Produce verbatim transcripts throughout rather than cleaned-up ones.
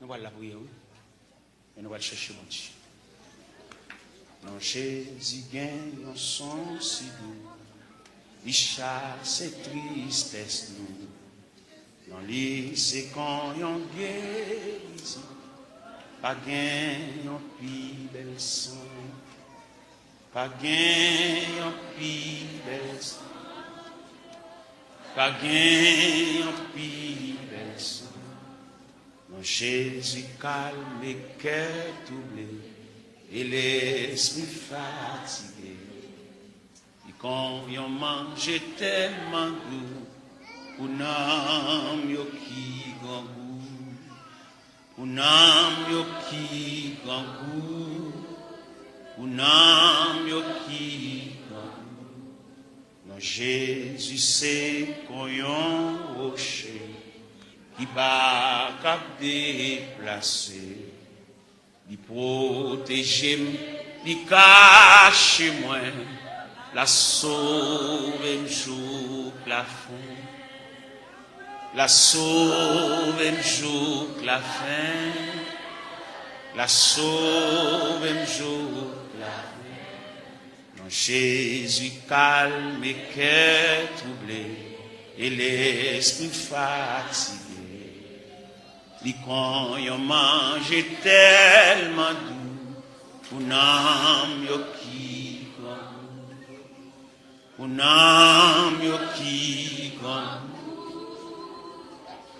Nou pral lapriyè, wi. E nou pral chèche Bondye. Non Jezi gen yon son si dou. Li chase tristès nou. Non li se kon yon gerizon. Pa gen yon pi bèl son. Pa gen yon pi bèl son. Pa gen yon pi bèl son. Non Jezi kalme kè twouble e lespri fatige. Li kon yon manje tèlman dou pou nanm yo ki grangou. Pou nanm yo ki grangou. Pou nanm yo ki grangou. Non Jezi se kon yon woche ki pa kab deplase. Li pwoteje m, li kache mwen, l a sove m jouk lafen. L a sove m jouk lafen. L a sove m jouk lafen. Non Jezi kalme kè twouble e lespri fatige. Li kon yon manje tèlman dou pou nanm yo ki grangou. Pou nanm yo ki grangou.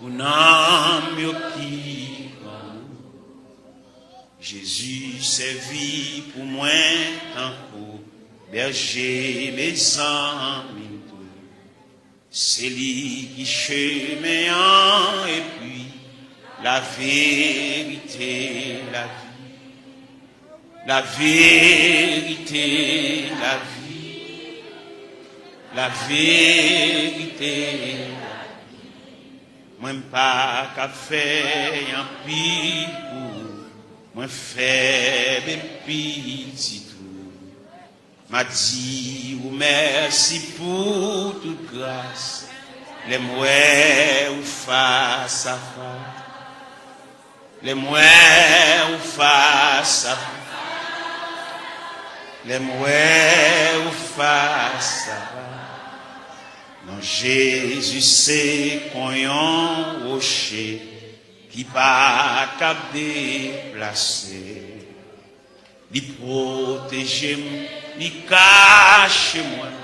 Pou nanm yo ki grangou. Jezi sèvi pou mwen tankou bèje, mezanmi m tou. Se li ki chemen an epi laverite, lavi. Laverite, lavi. Laverite, lavi. Mwen pa ka fè anpil pou ou. Mwen fèb e pitit ou. M a di ou mèsi pou tout gras. Lè m wè ou fas a fas. Lè m wè ou fas a fas. Lè m wè ou fas a fas. Non Jezi se kon yon woche ki pa kab deplase. Li pwoteje m, li kache mwen,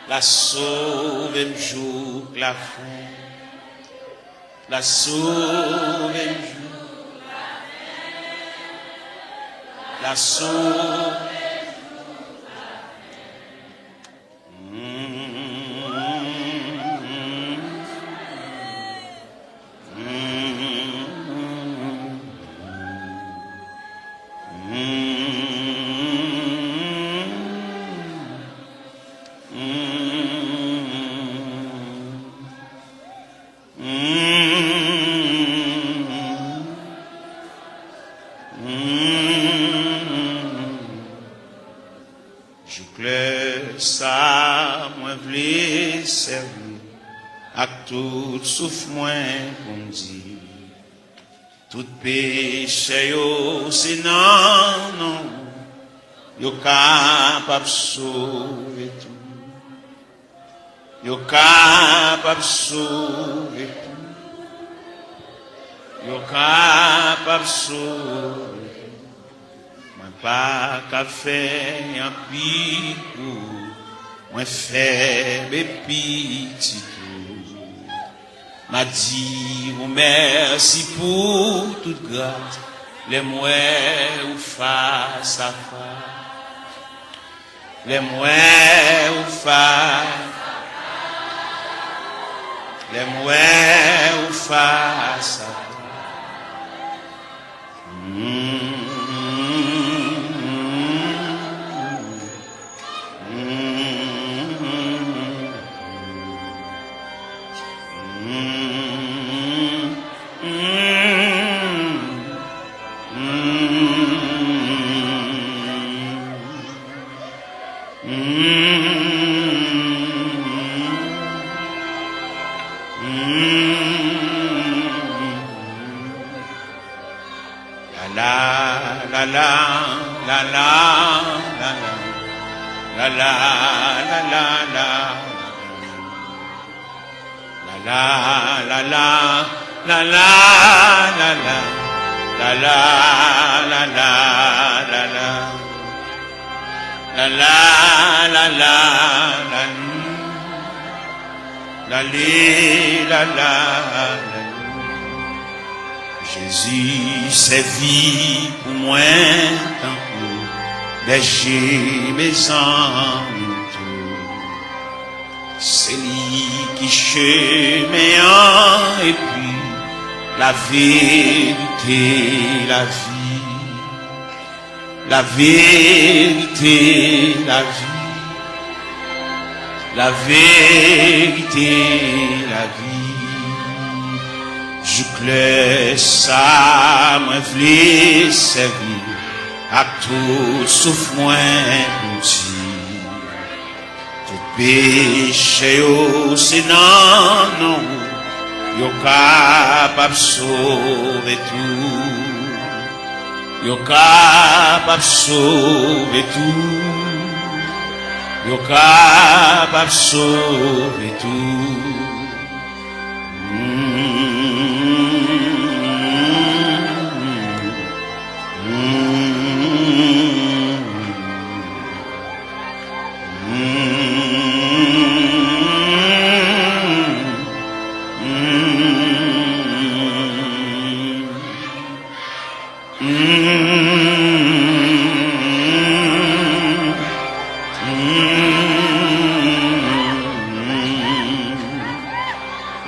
l a sove m jouk lafen. L a sove m jouk lafen. L a sove m jouk lafen. Jouk lè sa a, mwen vle sèvi ak tout souf mwen pou m di, tout pechè yo se nan non ou yo kapab sove tou. Yo kapab sove tou. Yo kapab sove tou. Mwen pa ka fè anpil pou ou. Mwen fèb e pitit ou. M a di ou mèsi pou tout gras. Lè m wè ou fas a fas. Lè m wè ou fas. Lè m wè ou fas a fas. La la la la la la la la la la la la la. La la la la la la la la la la la la la la. La la la la la. Lale, la la la. Jezi sèvi pou mwen tankou bèje, mezanmi tou. Se li ki chemen an epi laverite, lavi. Laverite, lavi. Laverite, lavi. Jouk lè sa mwen vle sèvi ak tout souf mwen pou di, tout peche yo se nan non ou yo kapab sove tou. Yo kapab sove tou. Yo kapab sove tou.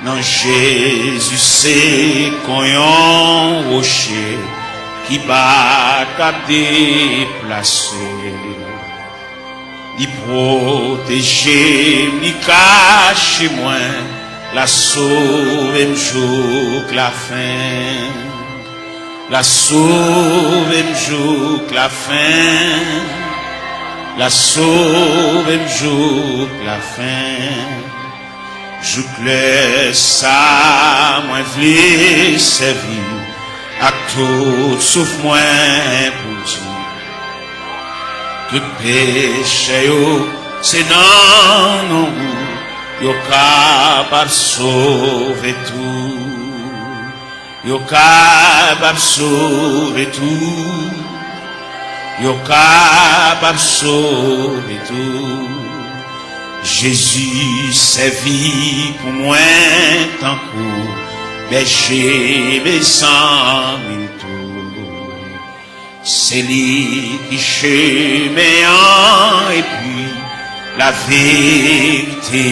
Non Jezi se kon yon woche ki pa ka deplase. Li pwoteje m, li kache mwen, l a sove m jouk lafen. L a sove m jouk lafen. L a sove m jouk lafen. Jouk lè sa mwen vle sèvi ak tout souf mwen pou di, tout peche yo se nan non ou yo kapab sove tou. Yo kapab sove tou. Yo kapab sove tou. Jezi sèvi pou mwen tankou bèje, mezanmi tou. Se li ki chemen an epi laverite,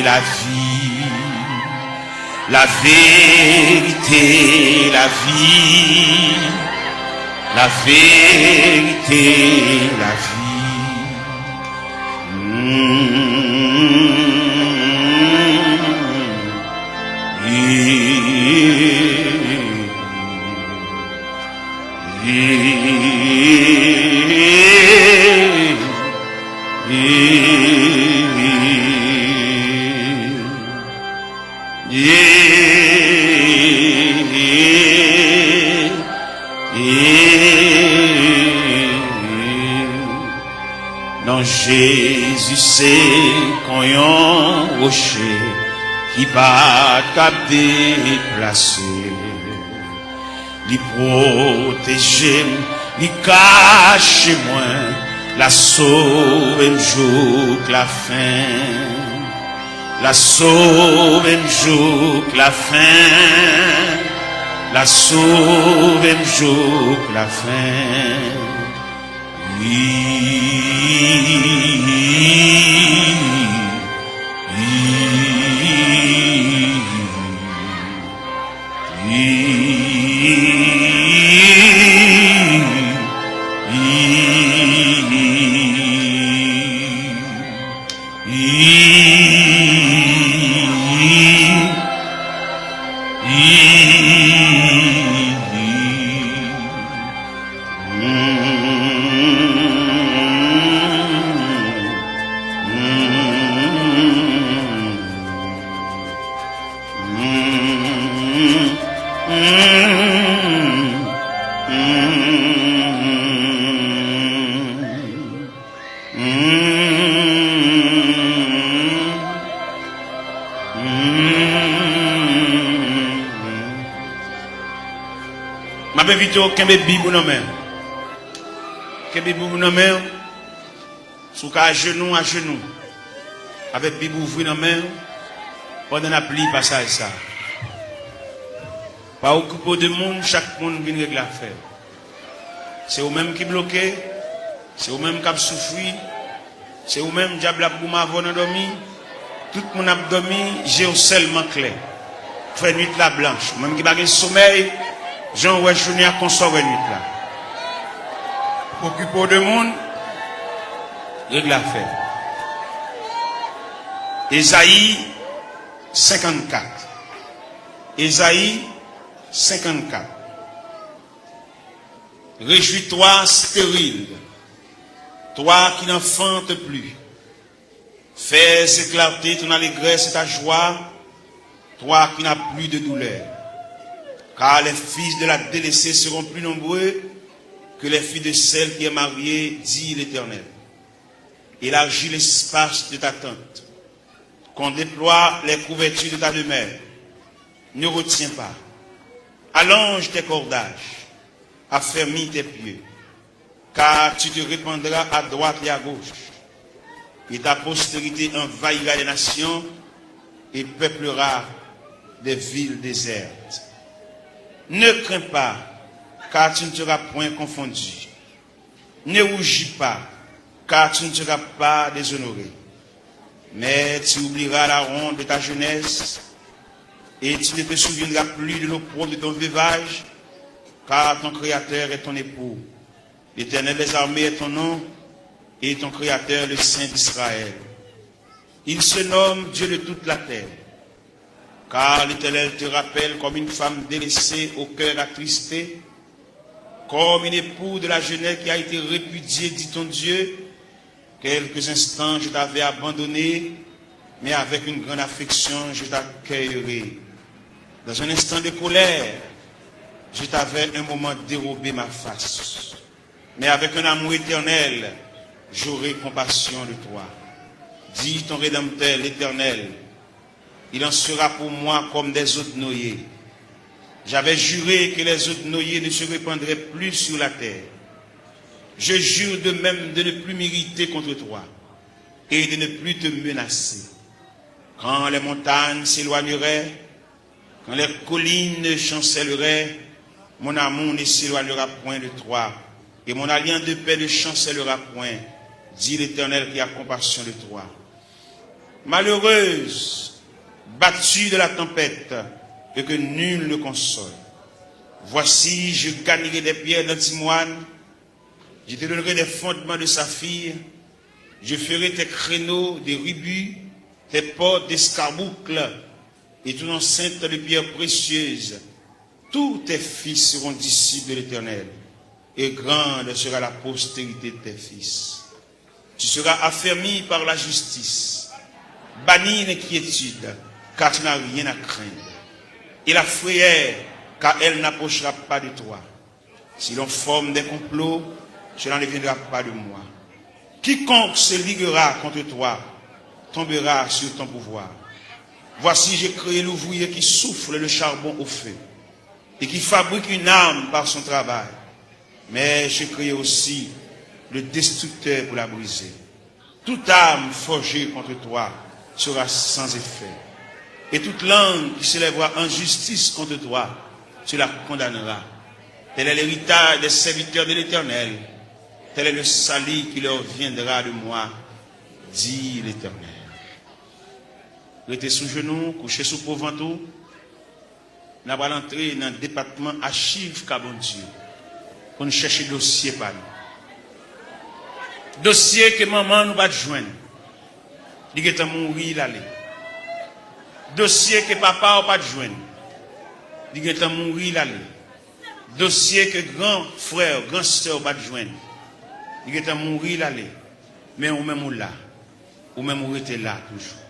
lavi. Laverite, lavi. Laverite, lavi. Non Jezi se kon yon woche ki pa t ka deplase. Li pwoteje m, li kache mwen, l a sove m jouk lafen. L a sove m jouk lafen. L a sove m jouk lafen. M ap envite w kenbe Bib ou nan men w. Kenbe Bib ou nan men w. Si w ka ajenou, ajenou. Avèk Bib ouvri nan men w, pandan n ap li pasaj sa a. Pa okipe w de moun, chak moun gen règ l a fè. Se ou menm ki bloke, se ou menm k ap soufri, se ou menm dyab la ap goumen avè w nan dòmi. Tout moun ap dòmi, je w sèlman klè. Fè nwit la blanch. Ou menm ki pa gen somèy, jan w wè jounen an, konsa w wè nwit la. Okipe w de moun, règ la fè. Ezayi senkannkat. Ezayi senkannkat. Réjouis-toi, stérile, toi qui n'enfantes plus. Fais éclater ton allégresse et ta joie, toi qui n'as plus de douleur. Car les fils de la délaissée seront plus nombreux que les filles de celle qui est mariée, dit l'Éternel. Élargis l'espace de ta tente, qu'on déploie les couvertures de ta demeure. Ne retiens pas. Allonge tes cordages, affermis tes pieux, car tu te répandras à droite et à gauche, et ta postérité envahira les nations et peuplera des villes désertes. Ne crains pas, car tu ne seras point confondu. Ne rougis pas, car tu ne seras pas déshonoré. Mais tu oublieras la honte de ta jeunesse, et tu ne te souviendras plus de l'opprobre de ton veuvage, car ton Créateur est ton époux. L'Éternel des armées est ton nom, et ton Créateur le Saint d'Israël. Il se nomme Dieu de toute la terre. Car l'Éternel te rappelle comme une femme délaissée au cœur attristé, comme un époux de la jeunesse qui a été répudié, dit ton Dieu, quelques instants je t'avais abandonné, mais avec une grande affection je t'accueillerai. Dans un instant de colère, je t'avais un moment dérobé ma face. Mais avec un amour éternel, j'aurai compassion de toi. Dit ton Rédempteur, l'Éternel, il en sera pour moi comme des eaux de Noé. J'avais juré que les eaux de Noé ne se répandraient plus sur la terre. Je jure de même de ne plus m'irriter contre toi et de ne plus te menacer. Quand les montagnes s'éloigneraient, quand les collines chancelleraient, mon amour ne s'éloignera point de toi, et mon alliance de paix ne chancellera point, dit l'Éternel qui a compassion de toi. Malheureuse, battue de la tempête, et que nul ne console. Voici, je garnirai des pierres d'antimoine, je te donnerai des fondements de saphir, je ferai tes créneaux de rubis, tes portes d'escarboucle, et ton enceinte de pierres précieuses. Tous tes fils seront disciples de l'Éternel, et grande sera la postérité de tes fils. Tu seras affermi par la justice. Bannis l'inquiétude, car tu n'as rien à craindre. Et la frayeur, car elle n'approchera pas de toi. Si l'on forme des complots, cela ne viendra pas de moi. Quiconque se liguera contre toi tombera sur ton pouvoir. Voici, j'ai créé l'ouvrier qui souffle le charbon au feu et qui fabrique une arme par son travail. Mais j'ai créé aussi le destructeur pour la briser. Toute arme forgée contre toi sera sans effet, et toute langue qui s'élèvera en justice contre toi, tu la condamneras. Tel est l'héritage des serviteurs de l'Éternel, tel est le salut qui leur viendra de moi, dit l'Éternel. Rete sou jenou, kouche sou po vant ou. N a pral antre nan depatman achiv ka Bondye pou n chèche dosye pa nou. Dosye ke manman nou pa t jwenn, li gentan mouri, l ale. Dosye ke papa w pa t jwenn, li gentan mouri, l ale. Dosye ke gran frè w, gran sè w pa t jwenn, li gentan mouri, l ale. Men ou menm ou la, ou menm ou rete la toujou.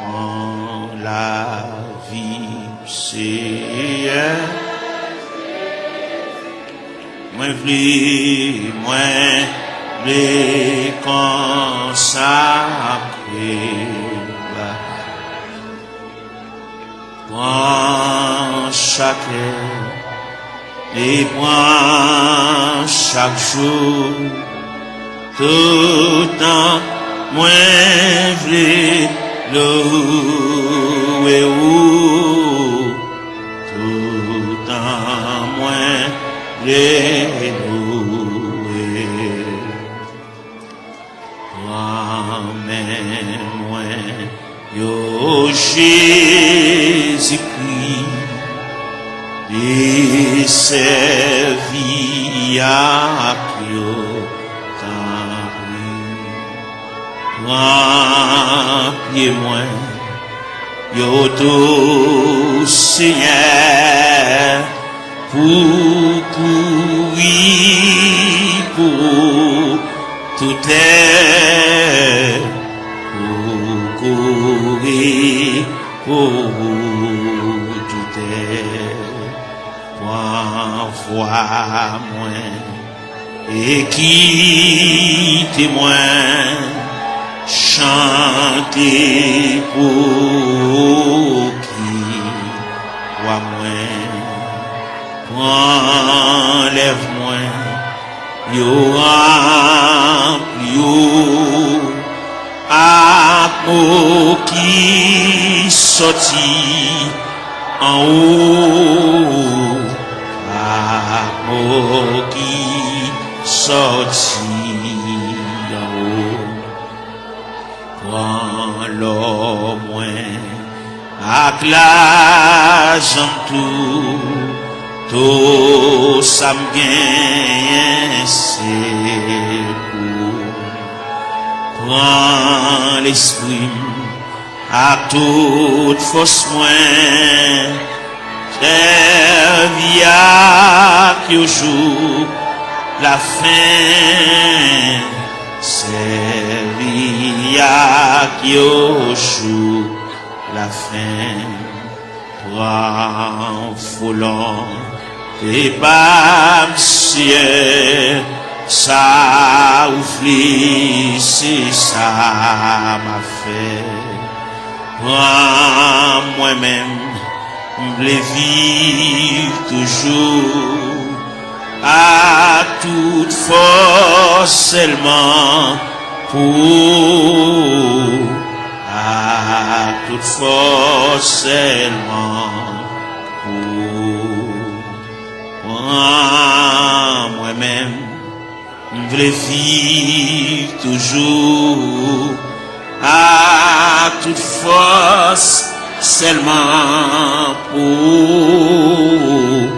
Pran lavi m, Seyè. Mwen vle, mwen vle konsakre ba. Pran chak lè e pran chak jou, toutan mwen vle louwe ou, toutan mwen vle louwe. Pran men mwen yo, Jezikri, e sèvi ak yo, tanpri. Pran pye mwen yo tou, Senyè, pou kouri pou toutè, pou kouri pou toutè. Pran vwa mwen e kite mwen chante pou ki wa mwen. Pran lèv mwen, yo ranpli yo ak mo ki sòti anwo, ak mo ki sòti anwo. Pran lò mwen ak lajan m tou, tou sa m genyen se pou. Pran lespri m ak tout fòs mwen, sèvi ak yo jouk lafen, sèvi ak yo jouk lafen. Pran volonte pa m, Senyè, sa ou vle, se sa m ap fè. Pran mwen menm, m vle viv toujou ak tout fòs sèlman pou ou, ak tout fòs sèlman pou ou. Pran Mwen menm, m vle viv toujou ak tout fòs sèlman pou ou,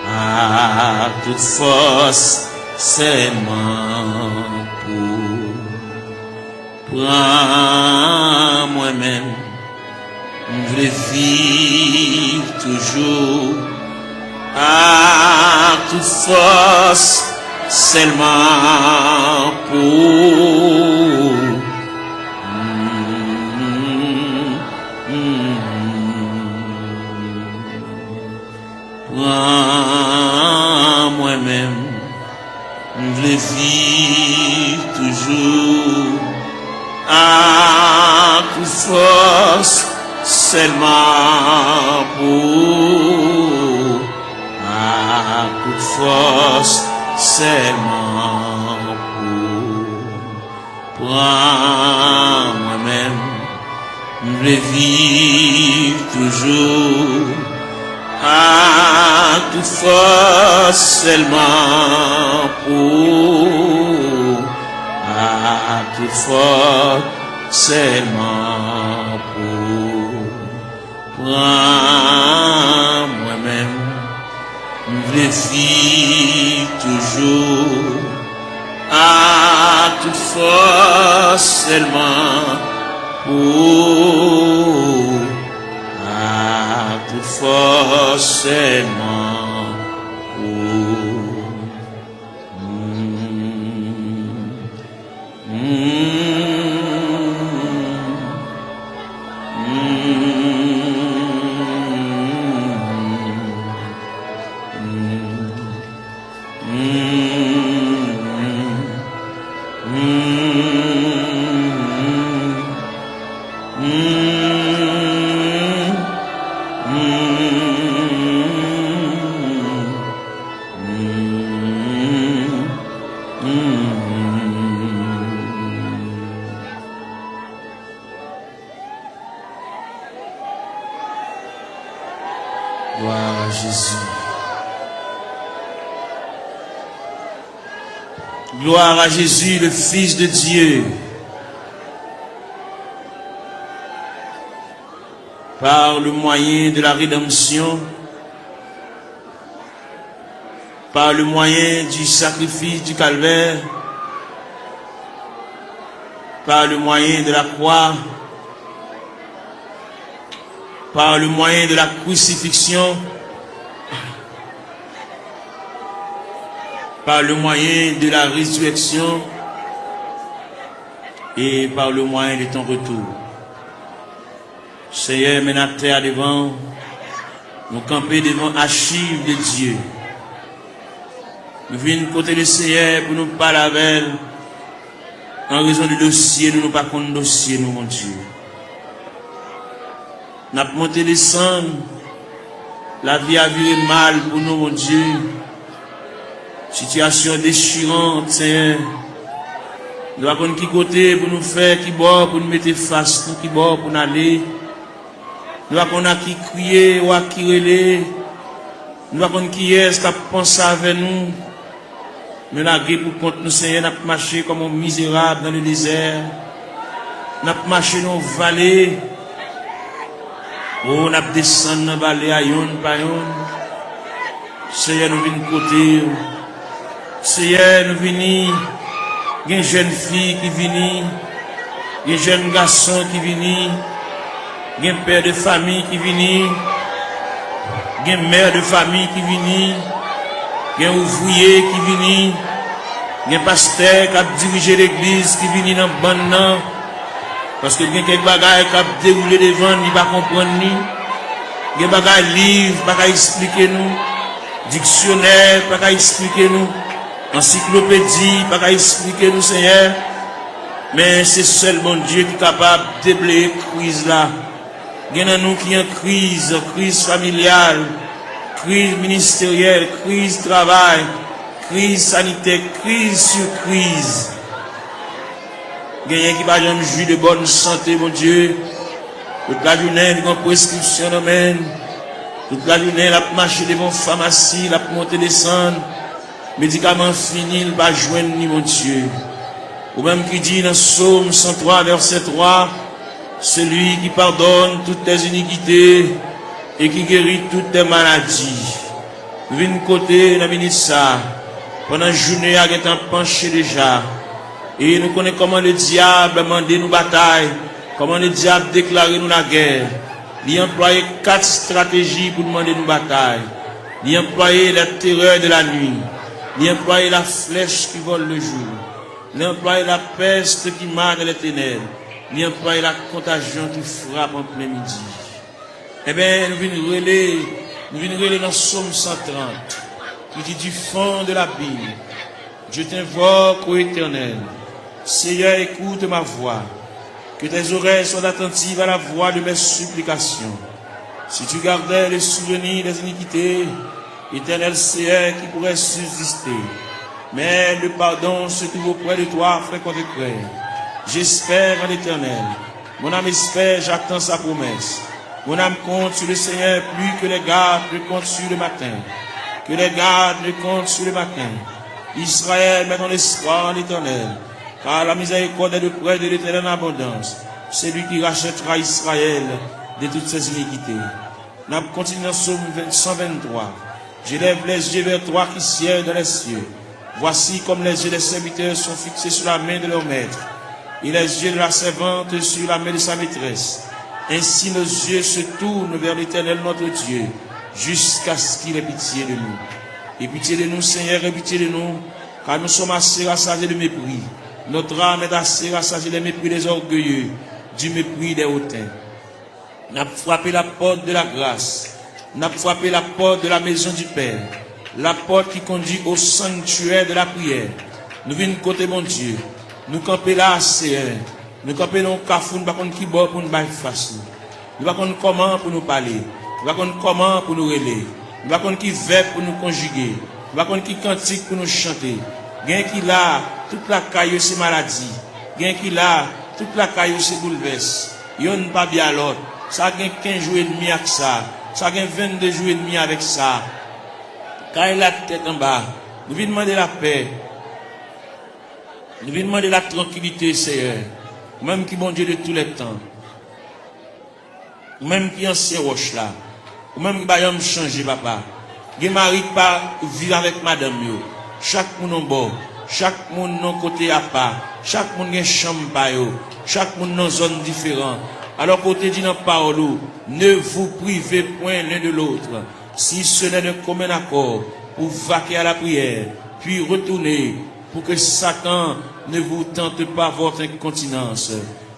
ak tout fòs sèlman pou ou. Pran mwen menm, m vle viv toujou ak tout fòs sèlman pou ou. Pran mwen menm, m vle viv toujou ak tout fòs sèlman pou ou, ak tout fòs sèlman pou ou. Pran mwen menm, m vle viv toujou ak tout fòs sèlman pou ou, ak tout fòs sèlman pou ou. Pran mwen menm, m vle viv toujou ak tout fòs sèlman pou ou, ak tout fòs sèlman pou ou. Gloire à Jésus. Gloire à Jésus, le Fils de Dieu. Par le moyen de la rédemption, par le moyen du sacrifice du calvaire, par le moyen de la croix, par le moyen de la crucifixion, par le moyen de la résurrection et par le moyen de ton retour. Senyè, men n atè a devan w. Nou kanpe devan achiv de Dye. Nou vin kote Lesenyè pou nou pale avè l. An rezon de dosye nou, nou pa konn dosye nou, Bondye. N ap monte desann. Lavi a vire mal pou nou, Bondye. Sitiyasyon an dechiran, Senyè. Nou pa konn ki kote pou nou fè, ki bò pou nou mete fas nou, ki bò pou n ale. Nou pa konn a ki kriye ou a ki rele. Nou pa konn kiyès k ap panse avè nou. Nou lage pou kont nou, Senyè, n ap mache kòm yon mizerab nan le dezè. N ap mache nan yon vale. O, n ap desann nan vale a yonn pa yonn. Senyè, nou vin kote w. Senyè, nou vini. Gen jèn fi ki vini. Gen jèn gason ki vini. Gen pè de fami ki vini. Gen mè de fami ki vini. Gen ouvriye ki vini. Gen pastè k ap dirije legliz ki vini nan bann nan. Paske gen kèk bagay k ap dewoule devan n, li pa konprann li. Gen bagay liv pa ka esplike nou. Diksyonè pa ka esplike nou. Ansiklopedi pa ka esplike nou, Senyè. Men se sèl Bondye ki kapab debleye kriz la. Gen nan nou ki an kriz, kriz familyal, kriz ministeryèl, kriz travay, kriz sanitè, kriz sou kriz. Genyen ki pa janm jwi de bòn sante, Bondye. Tout lajounen, li gen preskripsyon nan men l. Tout lajounen, l ap mache devan famasi, l ap monte desann. Medikaman fini, l pa jwenn li, Bondye. Ou menm ki di nan Sòm san twa, vèsè twa, celui qui pardonne toutes tes iniquités et qui guérit toutes tes maladies. Nou vin kote nan minit sa, pandan jounen a gentan panche deja, e nou konnen kòman ledyab mande nou batay, kòman ledyab deklare nou lagè. Li anplwaye kat estrateji pou l mande nou batay. Li anplwaye la terreur de la nuit. Li anplwaye la flèch ki vòl le jou. Li anplwaye la peste qui mate dans les ténèbres. Li anplwaye la contagion qui frappe en plein midi. Enben, nou vin rele, nou vin rele nan Sòm san trant, ki di, du fond de l'abîme, je t'invoque, ô Éternel. Seigneur, écoute ma voix. Que tes oreilles soient attentives à la voix de mes supplications. Si tu gardais le souvenir des iniquités, Éternel Seigneur, qui pourrait subsister? Mais le pardon se trouve auprès de toi, frère contre frère. J'espère en l'Éternel. Mon âme espère, j'attends sa promesse. Mon âme compte sur le Seigneur plus que les gardes ne comptent sur le matin. Que les gardes ne comptent sur le matin. Israël, mets ton espoir en l'Éternel, car la miséricorde est auprès de l'Éternel en abondance, celui qui rachètera Israël de toutes ses iniquités. N ap kontinye nan Sòm san venntwa. Je lève les yeux vers toi qui sièges dans les cieux. Voici comme les yeux des serviteurs sont fixés sur la main de leur maître, et les yeux de la servante sur la main de sa maîtresse. Ainsi nos yeux se tournent vers l'Éternel notre Dieu, jusqu'à ce qu'il ait pitié de nous. Aie pitié de nous, Seigneur, aie pitié de nous, car nous sommes assez rassasiés de mépris. Notre âme est assez rassasiée des mépris des orgueilleux, du mépris des hautains. N ap frape la pòt de la gras. N ap frape la pòt de la maison du Père. La porte qui conduit au sanctuaire de la prière. Nou vin kote Bondye. Nou kanpe la, Seyè. Nou kanpe nan yon kafou, nou pa konn ki bò pou nou bay fas nou. Nou pa konn kòman pou nou pale. Nou pa konn kòman pou nou rele. Nou pa konn ki vèb pou nou konjige. Nou pa konn ki kantik pou nou chante. Gen ki la, tout lakay yo se maladi. Gen ki la, tout lakay yo se boulvès. Yonn pa byen a lòt. Sa gen kenz jou edmi ak sa. Sa gen vennde jou edmi avèk sa. Kay la tèt anba. Nou vin mande lapè. Nou vin mande la trankilite, Seyè. Ou menm ki Bondye de tou lè tan. Ou menm ki ansyen wòch la. Ou menm ki pa janm chanje, papa. Gen mari ki pa viv avèk madanm yo. Chak moun yon bò. Chak moun yon kote apa. Chak moun gen chanm pa yo. Chak moun nan zòn diferan. Alò ke w te di nan pawòl ou, ne vous privez point l'un de l'autre, si ce n'est d'un commun accord, pour vaquer à la prière, puis retournez, pour que Satan ne vous tente pas votre incontinence.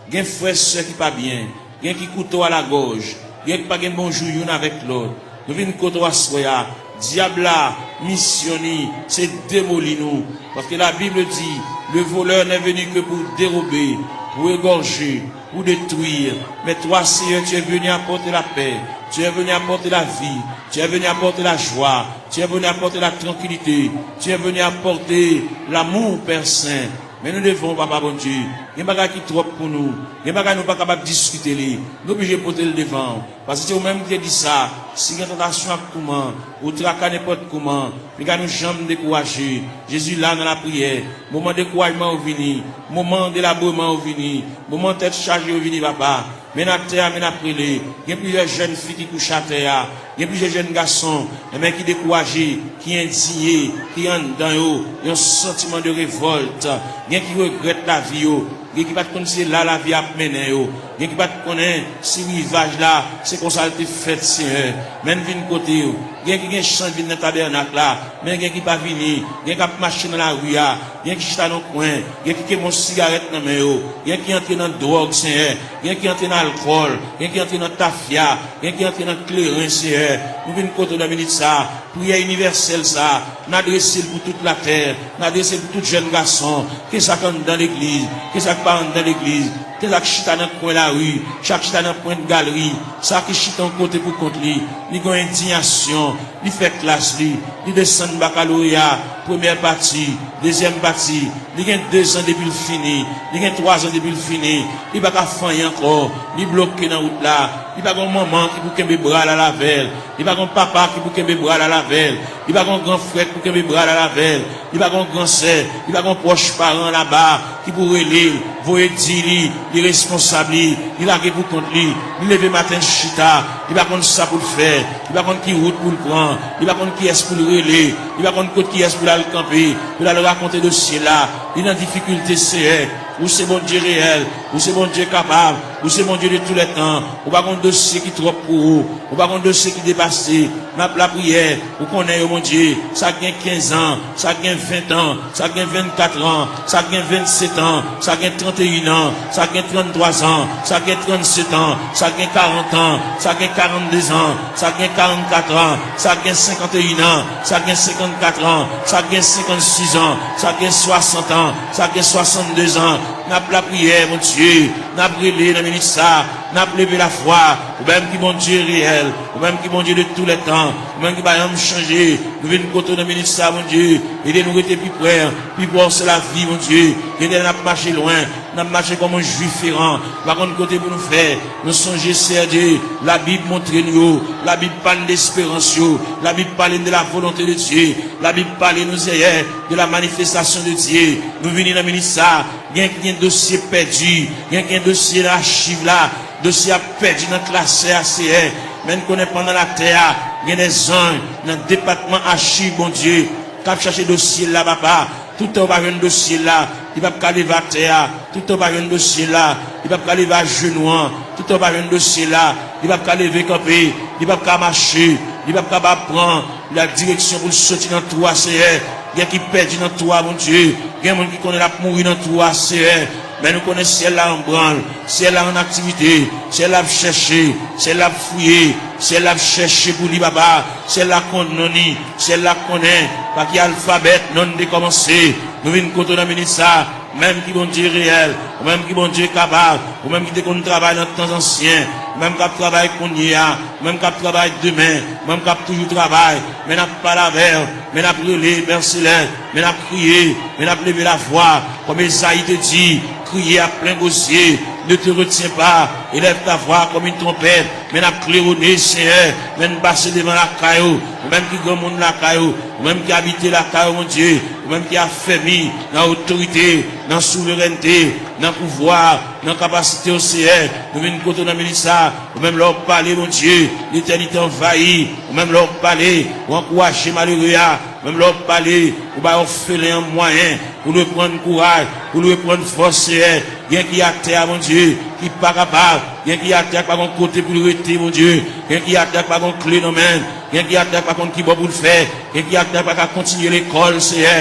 Gen frè, sè ki pa byen, gen ki kouto a lagòj, gen ki pa gen bonjou youn avèk lòt. Nou vin kote w aswè a. Dyab la, misyon li, se demoli nou. Paske la Bible dit, le voleur n'est venu que pour dérober, pour égorger, pour détruire. Mais toi, Seigneur, tu es venu apporter la paix, tu es venu apporter la vie, tu es venu apporter la joie, tu es venu apporter la tranquillité, tu es venu apporter l'amour, Père Saint. Men nou devan w, Papa Bondye. Gen bagay ki twòp pou nou. Gen bagay nou pa kapab diskite li. Nou oblije pote l devan w. Paske se ou menm ki te di sa, si gen tantasyon ak touman, ou traka nenpòt kouman, piga nou janm dekouraje. Jezi la nan lapriyè. Moman dekourajman yo vini. Moman delabreman yo vini. Moman tèt chaje yo vini, Papa. Men n atè a, men n ap rele. Gen plizyè jèn fi ki kouche atè a. Gen plizyè jèn gason, enben, ki dekouraje, ki endiye, ki anndan yo yon santiman de revòlt. Gen ki regrèt lavi yo. Gen ki pa t konn se la lavi a ap mennen yo. Gen ki pa t konnen si rivaj la, se konsa l te fèt, Seyè. Men n vin kote w. Gen ki gen chans vin nan tabènak la, men gen ki pa vini. Gen k ap mache nan lari a. Gen ki chita nan kwen, gen ki kenbe yon sigarèt nan men yo, gen ki antre nan dwòg, Seyè, gen ki antre nan alkòl, gen ki antre nan tafya, gen ki antre nan kleren, Seyè. Nou vin kote w nan minit sa a, priyè inivèsèl sa a, n adrese l pou tout latè, n adrese l pou tout jèn gason, ke sa k anndan legliz, ke sa k pa anndan legliz, Sa k chita nan kwen lari, sa k chita nan pwent galri, sa ki chita yon kote pou kont li, li gen yon endiyasyon, li fè klas li, li desann bakaloreya, premyè pati, dezyèm pati, li gen dezan depi l fini, li gen twazan depi l fini, li pa ka fè anyen ankò, li bloke nan wout la, li pa gen yon manman ki pou kenbe bra l al avè l, li pa gen yon papa ki pou kenbe bra l al avè l, li pa gen yon gran frè ki pou kenbe bra l al avè l, li pa gen yon gran sè, li pa gen yon pwòch paran laba ki pou rele l, voye di li, li responsab li, li lage pou kont li, li leve maten l chita, li pa konn sa pou l fè, li pa konn ki wout pou l pran, li pa konn kiyès pou l rele, li pa konn kot kiyès pou l al kanpe, pou l al rakonte dosye l la, li nan difikilte, Seyè. Ou se Bondye reyèl, ou se Bondye kapab, ou se Bondye de tou lè tan, ou pa gen yon dosye ki twòp pou ou, ou pa gen yon dosye ki depase. N ap lapriyè, ou konnen yo, Bondye, sa k gen kenz an, sa k gen ven an, sa k gen vennkat an, sa k gen vennset an, sa k gen tranteyin an, sa k gen tranntwa an, sa k gen trannset an, sa k gen karant an, sa k gen karannde an, sa k gen karannkat an, sa k gen senkanteyin an, sa k gen senkannkat an, sa k gen senkannsis an, sa k gen swasant an, sa k gen swasannde an. N ap lapriyè, Bondye, n ap rele nan minit sa, n ap leve lafwa, ou menm ki Bondye reyèl, ou menm ki Bondye de tou lè tan, ou menm ki pa janm chanje. Nou vin kote w nan minit sa, Bondye, ede nou rete pi pre, pi pre w se lavi, Bondye. Ede n ap mache lwen, n ap mache kòm yon jwif eran, pa konn kote pou nou fè. Nou sonje, Seyè Dye, Labib montre nou yo, Labib pa n de esperans yo, Labib pale n de la volonte de Dye, Labib pale nou, Seyè, de la manifestasyon de Dye. Nou vini nan minit sa, gen ki gen dosye pèdi, gen ki gen dosye nan achiv la, dosye a pèdi nan klasè a, Seyè. Men n konnen pandan latè a, gen de zanj nan depatman achiv, Bondye, k ap chache dosye l la, papa. Toutan w pa jwenn dosye l la, li p ap ka leve atè a. Toutan w pa jwenn dosye l la, li p ap ka leve ajenou an. Toutan w pa jwenn dosye l la, li p ap ka leve kanpe, li p ap ka mache, li p ap ka ba pran la direksyon pou l soti nan twou a, Seyè. Gen ki pèdi nan twou a, Bondye. Gen moun ki konnen l ap mouri nan twou a, Seyè. Men nou konnen syèl la an branl, syèl la an aktivite, syèl la ap chèche, syèl la ap fouye, syèl la ap chèche pou li, papa. Syèl la konn non ni, syèl la konnen pa ki alfabè non n te kòmanse. Nou vin kote w nan minit sa, ou menm ki Bondye reyèl, ou menm ki Bondye kapab, ou menm ki te konn travay nan tan ansyen, ou menm k ap travay kounye a, ou menm k ap travay demen, ou menm k ap toujou travay, men n ap pale avè w, men n ap rele, Pè Selès, men n ap kriye, men n ap leve lavwa, kòm Ezayi te di, crier à plein gosier, ne te retiens pas, élève ta voix comme une trompette, men n ap klewone, Seyè, men n pase devan lakay ou, ou menm ki granmoun lakay ou, ou menm ki abite lakay ou, Bondye, ou menm ki afèmi nan otorite, nan souverènte, nan pouvwa, nan kapasite w, Seyè. Nou vin kote w nan minit sa, ou menm lè w pale, Bondye, letènite anvayi, ou menm lè w pale, ou ankouraje malere a, ou menm lè w pale, ou bay òfelen an mwayen pou l reprann kouraj, pou l reprann fòs, Seyè. Gen ki atè a, Bondye, ki pa kapab. Gen ki atè a k pa gen kote pou l rete, Bondye. Gen ki atè a k pa gen kle nan men l. Gen ki atè a k pa konn ki bò pou l fè. Gen ki atè a k pa ka kontinye lekòl, Seyè.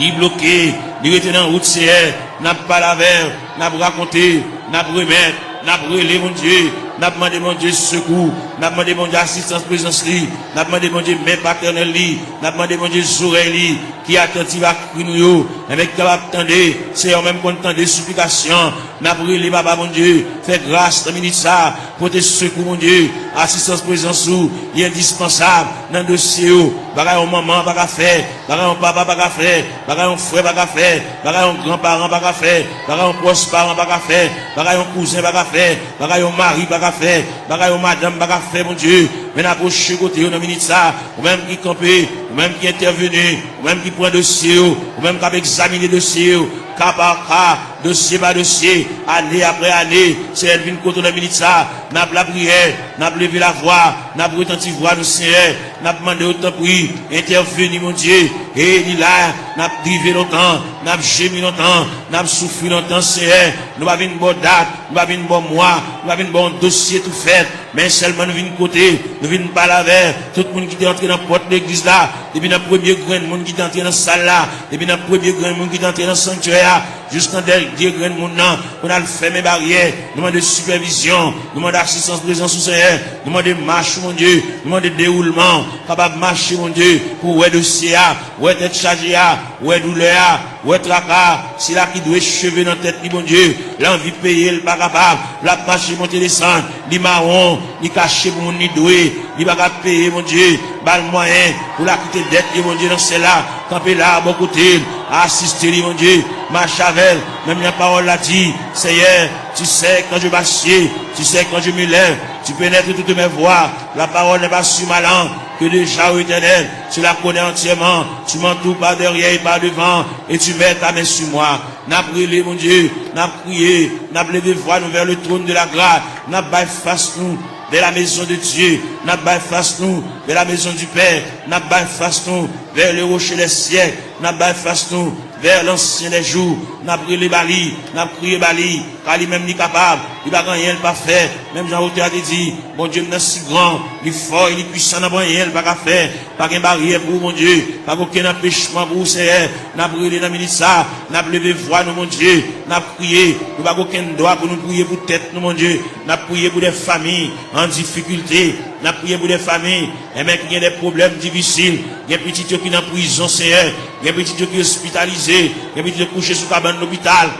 Li bloke, li rete nan wout, Seyè. N ap pale avè l, n ap rakonte, n ap remèt, n ap rele, Bondye. N ap mande, Bondye, sekou. N ap mande, Bondye, asistans prezans li. N ap mande, Bondye, men patènèl li. N ap mande, Bondye, zòrèy li, ki atantif a kri nou yo, enben ki kapab tande, Seyè, ou menm konn tande siplikasyon. N ap rele, Papa Bondye, fè gras nan minit sa, pote sekou, Bondye, asistans prezans ou, li endispansab nan dosye yo. Bagay yon manman pa ka fè, bagay yon papa pa ka fè, bagay yon frè pa ka fè, bagay yon gran paran pa ka fè, bagay yon pwòch paran pa ka fè, bagay yon kouzen pa ka fè, bagay yon mari pa ka fè, bagay yon madanm pa ka fè, Bondye. Men n apwoche kote yo nan minit sa, ou menm ki kanpe, ou menm ki entèveni, ou menm ki pran dosye yo, ou menm k ap egzamine dosye yo, ka pa ka, dosye pa dosye, ane apre ane, Seyè, n vin kote w nan minit sa, n ap lapriyè, n ap leve lavwa, n ap retanti vwa nou, Seyè, n ap mande w, tanpri, entèveni, Bondye, e li la, n ap drive lontan, n ap jemi lontan, n ap soufri lontan, Seyè, nou pa vin ba w dat, nou pa vin ba w mwa, nou pa vin ba w yon dosye tou fèt, men sèlman nou vin kote, nou vin pale avè tout moun ki te antre nan pòt legliz la, depi nan premye grenn moun ki te antre nan sal la, depi nan premye grenn moun ki te antre nan sanktyè a, jiskan dènye grenn moun nan, pou n al fèmen baryè. Nou mande sipèvizyon, nou mande asistans prezans ou, Senyè. Nou mande mach ou, Bondye. Nou mande dewoulman, kapab mache, Bondye, pou wè dosye a, wè tèt chaje a, wè doulè a, wè traka a. Sila ki dwe cheve nan tèt li, Bondye, l anvi peye, l pa kapab, l ap mache monte desann, li mawon, li kache pou moun li dwe, li pa ka peye, Bondye, ba l mwayen pou l akite dèt li, Bondye, nan syèl la, kanpe la, bò kote l, asiste li, Bondye, mache avè l, menm jan pawòl la di, Seyè, tu sais quand je m'assieds, tu sais quand je me lève, tu pénètres toutes mes voies, la parole n'est pas sur ma langue, que déjà, ô Éternel, tu la connais entièrement, tu m'entoures par derrière et par devant, et tu mets ta main sur moi. N ap rele, Bondye, n ap kriye, n ap leve vwa nou vers le trône de la grâce, n ap bay fas nou vers la maison de Dieu, n ap bay fas nou vers la maison du Père, n ap bay fas nou vers le rocher des siècles, n ap bay fas nou vers l'ancien des jours, n ap rele ba li, n ap kriye ba li, ka li menm li kapab, li pa gen anyen l pa fè, menm jan otè a te di, Bondye m nan si gran, li fò e li pwisan, nan pa anyen l pa ka fè, pa gen baryè pou ou, Bondye, pa gen okenn anpechman pou ou, Seyè, n ap rele nan minit sa, n ap leve vwa nou, Bondye, n ap kriye, nou pa gen okenn dwa pou nou priye pou tèt nou, Bondye, n ap priye pou de fanmi an difikilte, n ap priye pou de fanmi, enben, ki gen de pwoblèm difisil, gen pitit yo ki nan prizon, Seyè, gen pitit yo ki ospitalize, gen pitit yo kouche sou kabann lopital.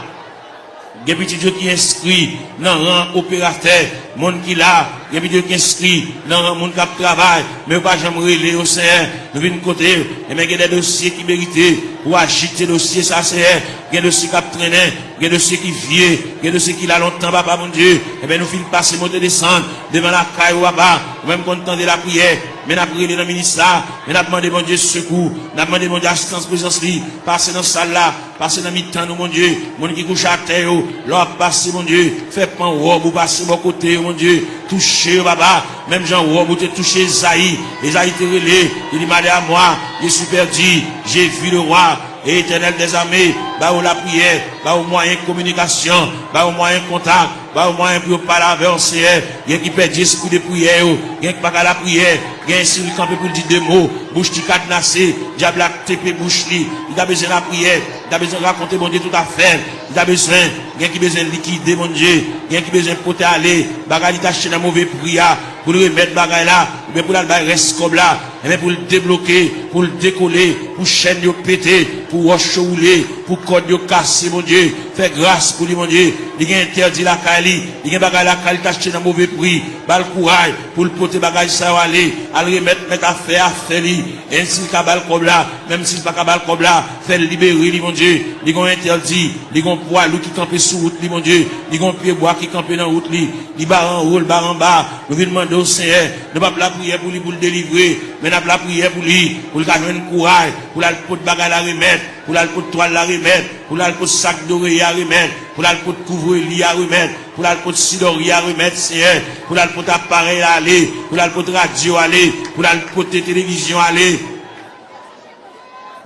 Gen pitit yo ki enskri nan ran operatè, moun ki la, gen pitit yo ki enskri nan ran moun k ap travay, men yo pa janm rele yo, Senyè. Nou vin kote w, enben gen de dosye ki merite pou w ajite dosye sa, Senyè. Gen dosye k ap trennen, gen dosye ki vye, gen dosye ki la lontan, Papa Bondye. Enben nou fin pase monte desann devan lakay ou, Papa. Ou menm konn tande lapriyè, men n ap rele nan minis la, men n ap mande Bondye sekou, n ap mande Bondye asistans prezans li, pase nan sal la, pase nan mitan nou, Bondye. Moun ki kouche atè yo, lè w ap pase, Bondye, fè pan wòb ou pase bò kote yo, Bondye. Touche yo, Papa, menm jan wòb ou te touche Ezayi. Ezayi te rele, li di, Malheur à moi, je suis perdu, j'ai vu le roi, Etènèl dèzame, ba yo lapriyè, ba yo mwayen kominikasyon, ba yo mwayen kontak, ba yo mwayen pou yo pale avè w, Seyè. Gen ki pèdi espri de priyè yo, gen ki pa ka lapriyè, gen si l kanpe pou l di de mo, bouch li kadnase, dyab la tepe bouch li, li ta bezwen lapriyè, li ta bezwen rakonte Bondye tout afè l, li ta bezwen, gen ki bezwen likide Bondye, gen ki bezwen pote ale bagay li t achte nan move pri a, pou l remèt bagay la, oubyen pou l al bay rès kòb la, enben pou l debloke, pou l dekole, pou chèn yo pete, pou wòch yo woule, pou kòd yo kase, Bondye. Fè gras pou li, Bondye. Li gen entèdi lakay li, li gen bagay lakay li t achte nan move pri. Ba l kouraj pou l pote bagay sa yo ale, al remèt mèt afè a afè li. Ensi l ka ba l kòb la, menm si l pa ka ba l kòb la, fè l libere li, Bondye. Li gen yon entèdi, li gen yon pwa lou ki kanpe sou wout li, Bondye. Li gen yon pyebwa ki kanpe nan wout li. Li bare anwo, l bare anba. Nou vin mande w, Senyè, nou p ap lapriyè pou li pou l delivre, men n ap lapriyè pou li, pou l ka jwenn kouraj, pou l al pot bagay la remèt, pou l al pot twal la remèt, pou l al pot sak doreye a remèt, pou l al pot kouvre li a remèt, pou l al pot si dòri a remèt, Senyè, pou l al pot aparèy la ale, pou l al pot radyo ale, pou l al pote televizyon ale,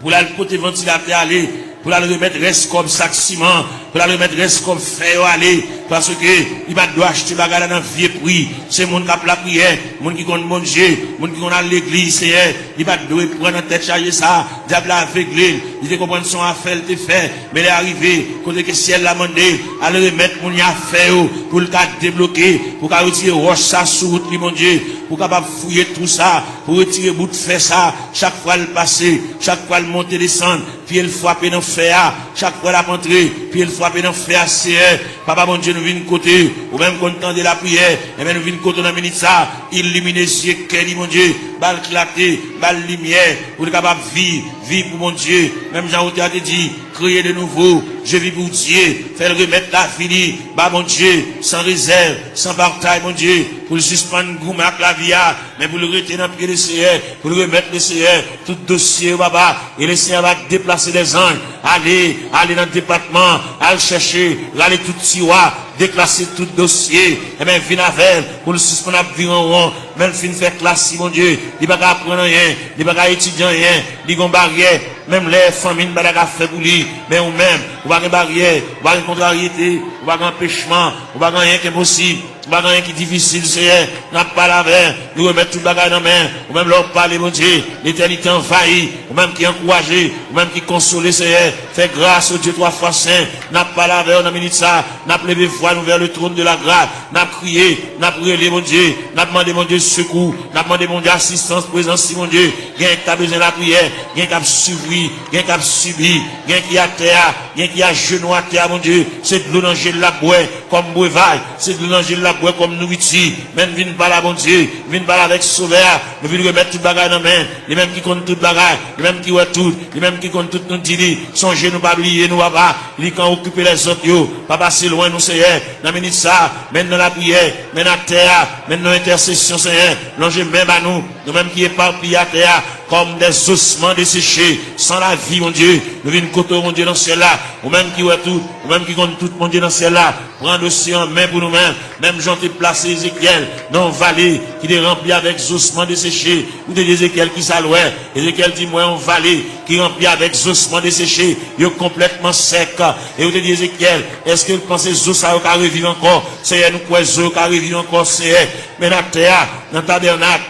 pou l al pote vantilatè ale, pou l al remèt rès kòb sak siman, pou l al remèt rès kòb fè yo ale, paske li pa t dwe achte bagay la nan vye pri. Se moun k ap lapriyè, moun ki konn Bondye, moun ki konn al legliz, Senyè, li pa t dwe pran nan tèt chaje sa. Dyab la avegle l, li te konprann se yon afè l te fè, men lè a rive, kote ke syèl la mande l al remèt moun yo afè yo, pou l ka debloke, pou ka retire wòch sa sou wout li, Bondye, pou kapab fouye twou sa, pou retire bout fè sa, chak fwa l pase, chak fwa l monte desann, pye l frape nan fè a, chak fwa l ap antre, pye l frape nan fè a, Seyè. Papa Bondye, nou vin kote w, ou menm konn tande lapriyè, enben nou vin kote w nan minit sa, ilimine zye kè li, Bondye, ba l klarte, ba l limyè, pou l kapab viv, viv pou Bondye, menm jan otè a te di, créer de nouveau, je vis pour Dieu, fè l remèt lavi li ba Bondye, san rezèv, san batay, Bondye, pou l sispann goumen ak lavi a, men pou l rete nan pye Lesenyè, pou l remèt Lesenyè tout dosye yo, Papa. E Lesenyè va deplase dèzanj, ale, ale nan depatman, al chèche, rale tout tiwa, deklase tout dosye, enben vin avè l, pou l sispann ap vire an won, men l fin fè klas li, Bondye, li pa ka aprann anyen, li pa ka etidye anyen, li gon baryè, menm lè fanmi l pa ta ka fè pou li, men ou menm, ou pa gen baryè, ou pa gen kontraryete, ou pa gen anpechman, ou pa gen anyen ki enposib. Pa gen anyen ki difisil, Seyè. N ap pale avè w, nou remèt tout bagay nan men w. Ou menm, lè w pale, Bondye, letènite anvayi. Ou menm ki ankouraje, ou menm ki konsole, Seyè. Fè gras, o Dye twa fwa sen. N ap pale avè w nan minit sa. N ap leve vwa nou vè le trône de la grâce. N ap kriye, n ap rele, Bondye. N ap mande, Bondye, sekou. N ap mande, Bondye, asistans, prezans li, Bondye. Gen ki ta bezwen lapriyè, gen k ap soufri, gen k ap sibi, gen ki atè a, gen ki ajenou atè a, Bondye. Se dlo nan je l l ap bwè kòm brevaj. Se dlo nan je l l ap bwè kòm nouriti. Men n vin ba la, Bondye. Vin ba la avèk Sovè a. Nou vin remèt tout bagay nan men l. Li menm ki konn tout bagay. Li menm ki wè tout. Li menm ki konn tout, nou di li. Sonje nou, pa bliye nou, Papa. Li k an okipe lèzòt yo. Pa pase lwen nou, Seyè. Nan minit sa, men n nan lapriyè. Men n atè a. Men n nan entèsesyon, Seyè. Lonje men ba nou. Nou menm ki epapiye atè a, kòm des ossements desséchés, san lavi, Bondye. Nou vin kote w, Bondye, nan syèl la. Ou menm ki wè tout, ou menm ki konn tout, Bondye, nan syèl la. Pran dosye an men pou nou menm. Menm jan w te plase Ezekyèl nan yon vale ki te ranpli avèk zosman deseche. Ou te di Ezekyèl kisa l wè? Ezekyèl di, "M wè yon vale ki ranpli avèk zosman deseche. Yo konplètman sèk." E ou te di Ezekyèl, "Èske w panse zo sa yo ka reviv ankò?" Seyè, nou kwè zo yo ka reviv ankò, Seyè. Men atè a, nan tabènak,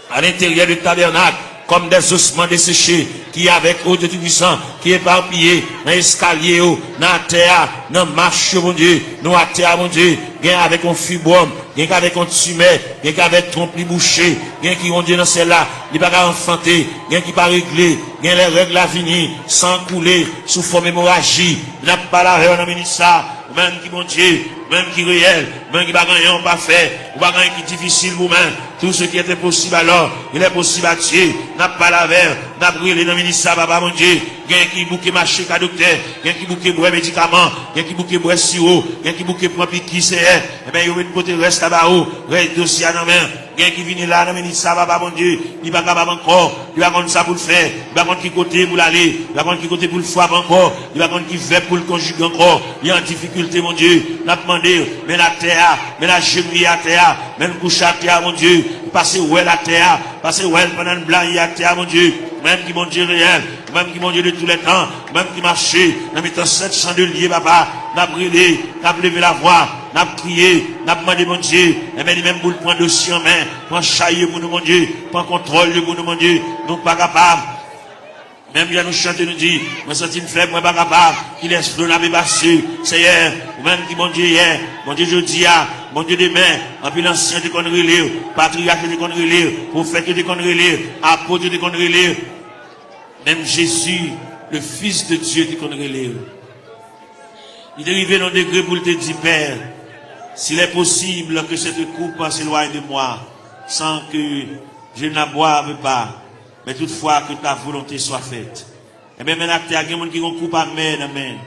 à l'intérieur de tabernacle, comme des ossements desséchés, ki avèk, o Dye Toupisan, ki epapiye nan eskalye yo, nan atè a, nan mach yo, Bondye, nou atè a, Bondye, gen avèk yon fibwòm, gen k avèk yon timè, gen k avèk twonp li bouche, gen ki, Bondye, nan syèl la, li pa ka anfante, gen ki pa regle, gen lè règ la vini, san koule, sou fòm emoraji, n ap pale avè w nan minit sa, ou menm ki Bondye, ou menm ki reyèl, ou menm ki pa gen anyen w pa fè, ou pa gen anyen ki difisil pou ou menm. Tout ce qui est impossible alors, il est possible à Dieu. N ap pale avè w, n ap rele nan minit sa, Papa Bondye. Gen ki bouke mache ka doktè, gen ki bouke bwè medikaman, gen ki bouke bwè siwo, gen ki bouke pran piki, Seyè. Ebyen, yo vin pote rès la ba ou, rès dosye a nan men. Gen ki vini la nan minit sa, Papa Bondye, li pa kapab ankò, li pa konn sa pou l fè, li pa konn ki kote pou l ale, li pa konn ki kote pou l frape ankò, li pa konn ki vèb pou l konjige ankò, li an difikilte, Bondye. N ap mande w, men atè a, men ajenouye atè a, men kouche atè a, Bondye. Pase wè l atè a, pase wè l pandan n blayi atè a, Bondye. Ou menm ki Bondye reyèl, ou menm ki Bondye de tou lè tan, ou menm ki mache nan mitan sèt chan de lye, Papa. N ap rele, n ap leve lavwa, n ap kriye, n ap mande Bondye, enben li menm pou l pran dosye an men, pran chay yo pou nou, Bondye, pran kontwòl yo pou nou, Bondye. Nou pa kapab. Menm jan nou chante, nou di, "Mwen santi m fèb, mwen pa kapab, kilès dlo n ape pase?" Seyè, ou menm ki Bondye yè, Bondye jodi a, Bondye demen, anpil ansyen te konn rele w, patriyak yo te konn rele w, pwofèt yo te konn rele w, apot yo te konn rele w. Menm Jezi, le Fils de Dieu, te konn rele w. Li te rive nan degre pou l te di, "Pè, s'il est possible que cette coupe s'éloigne de moi, sans que je ne la boive pas, mais toutefois que ta volonté soit faite." Ebyen, men atè a, gen moun ki gen yon koup amè nan men l.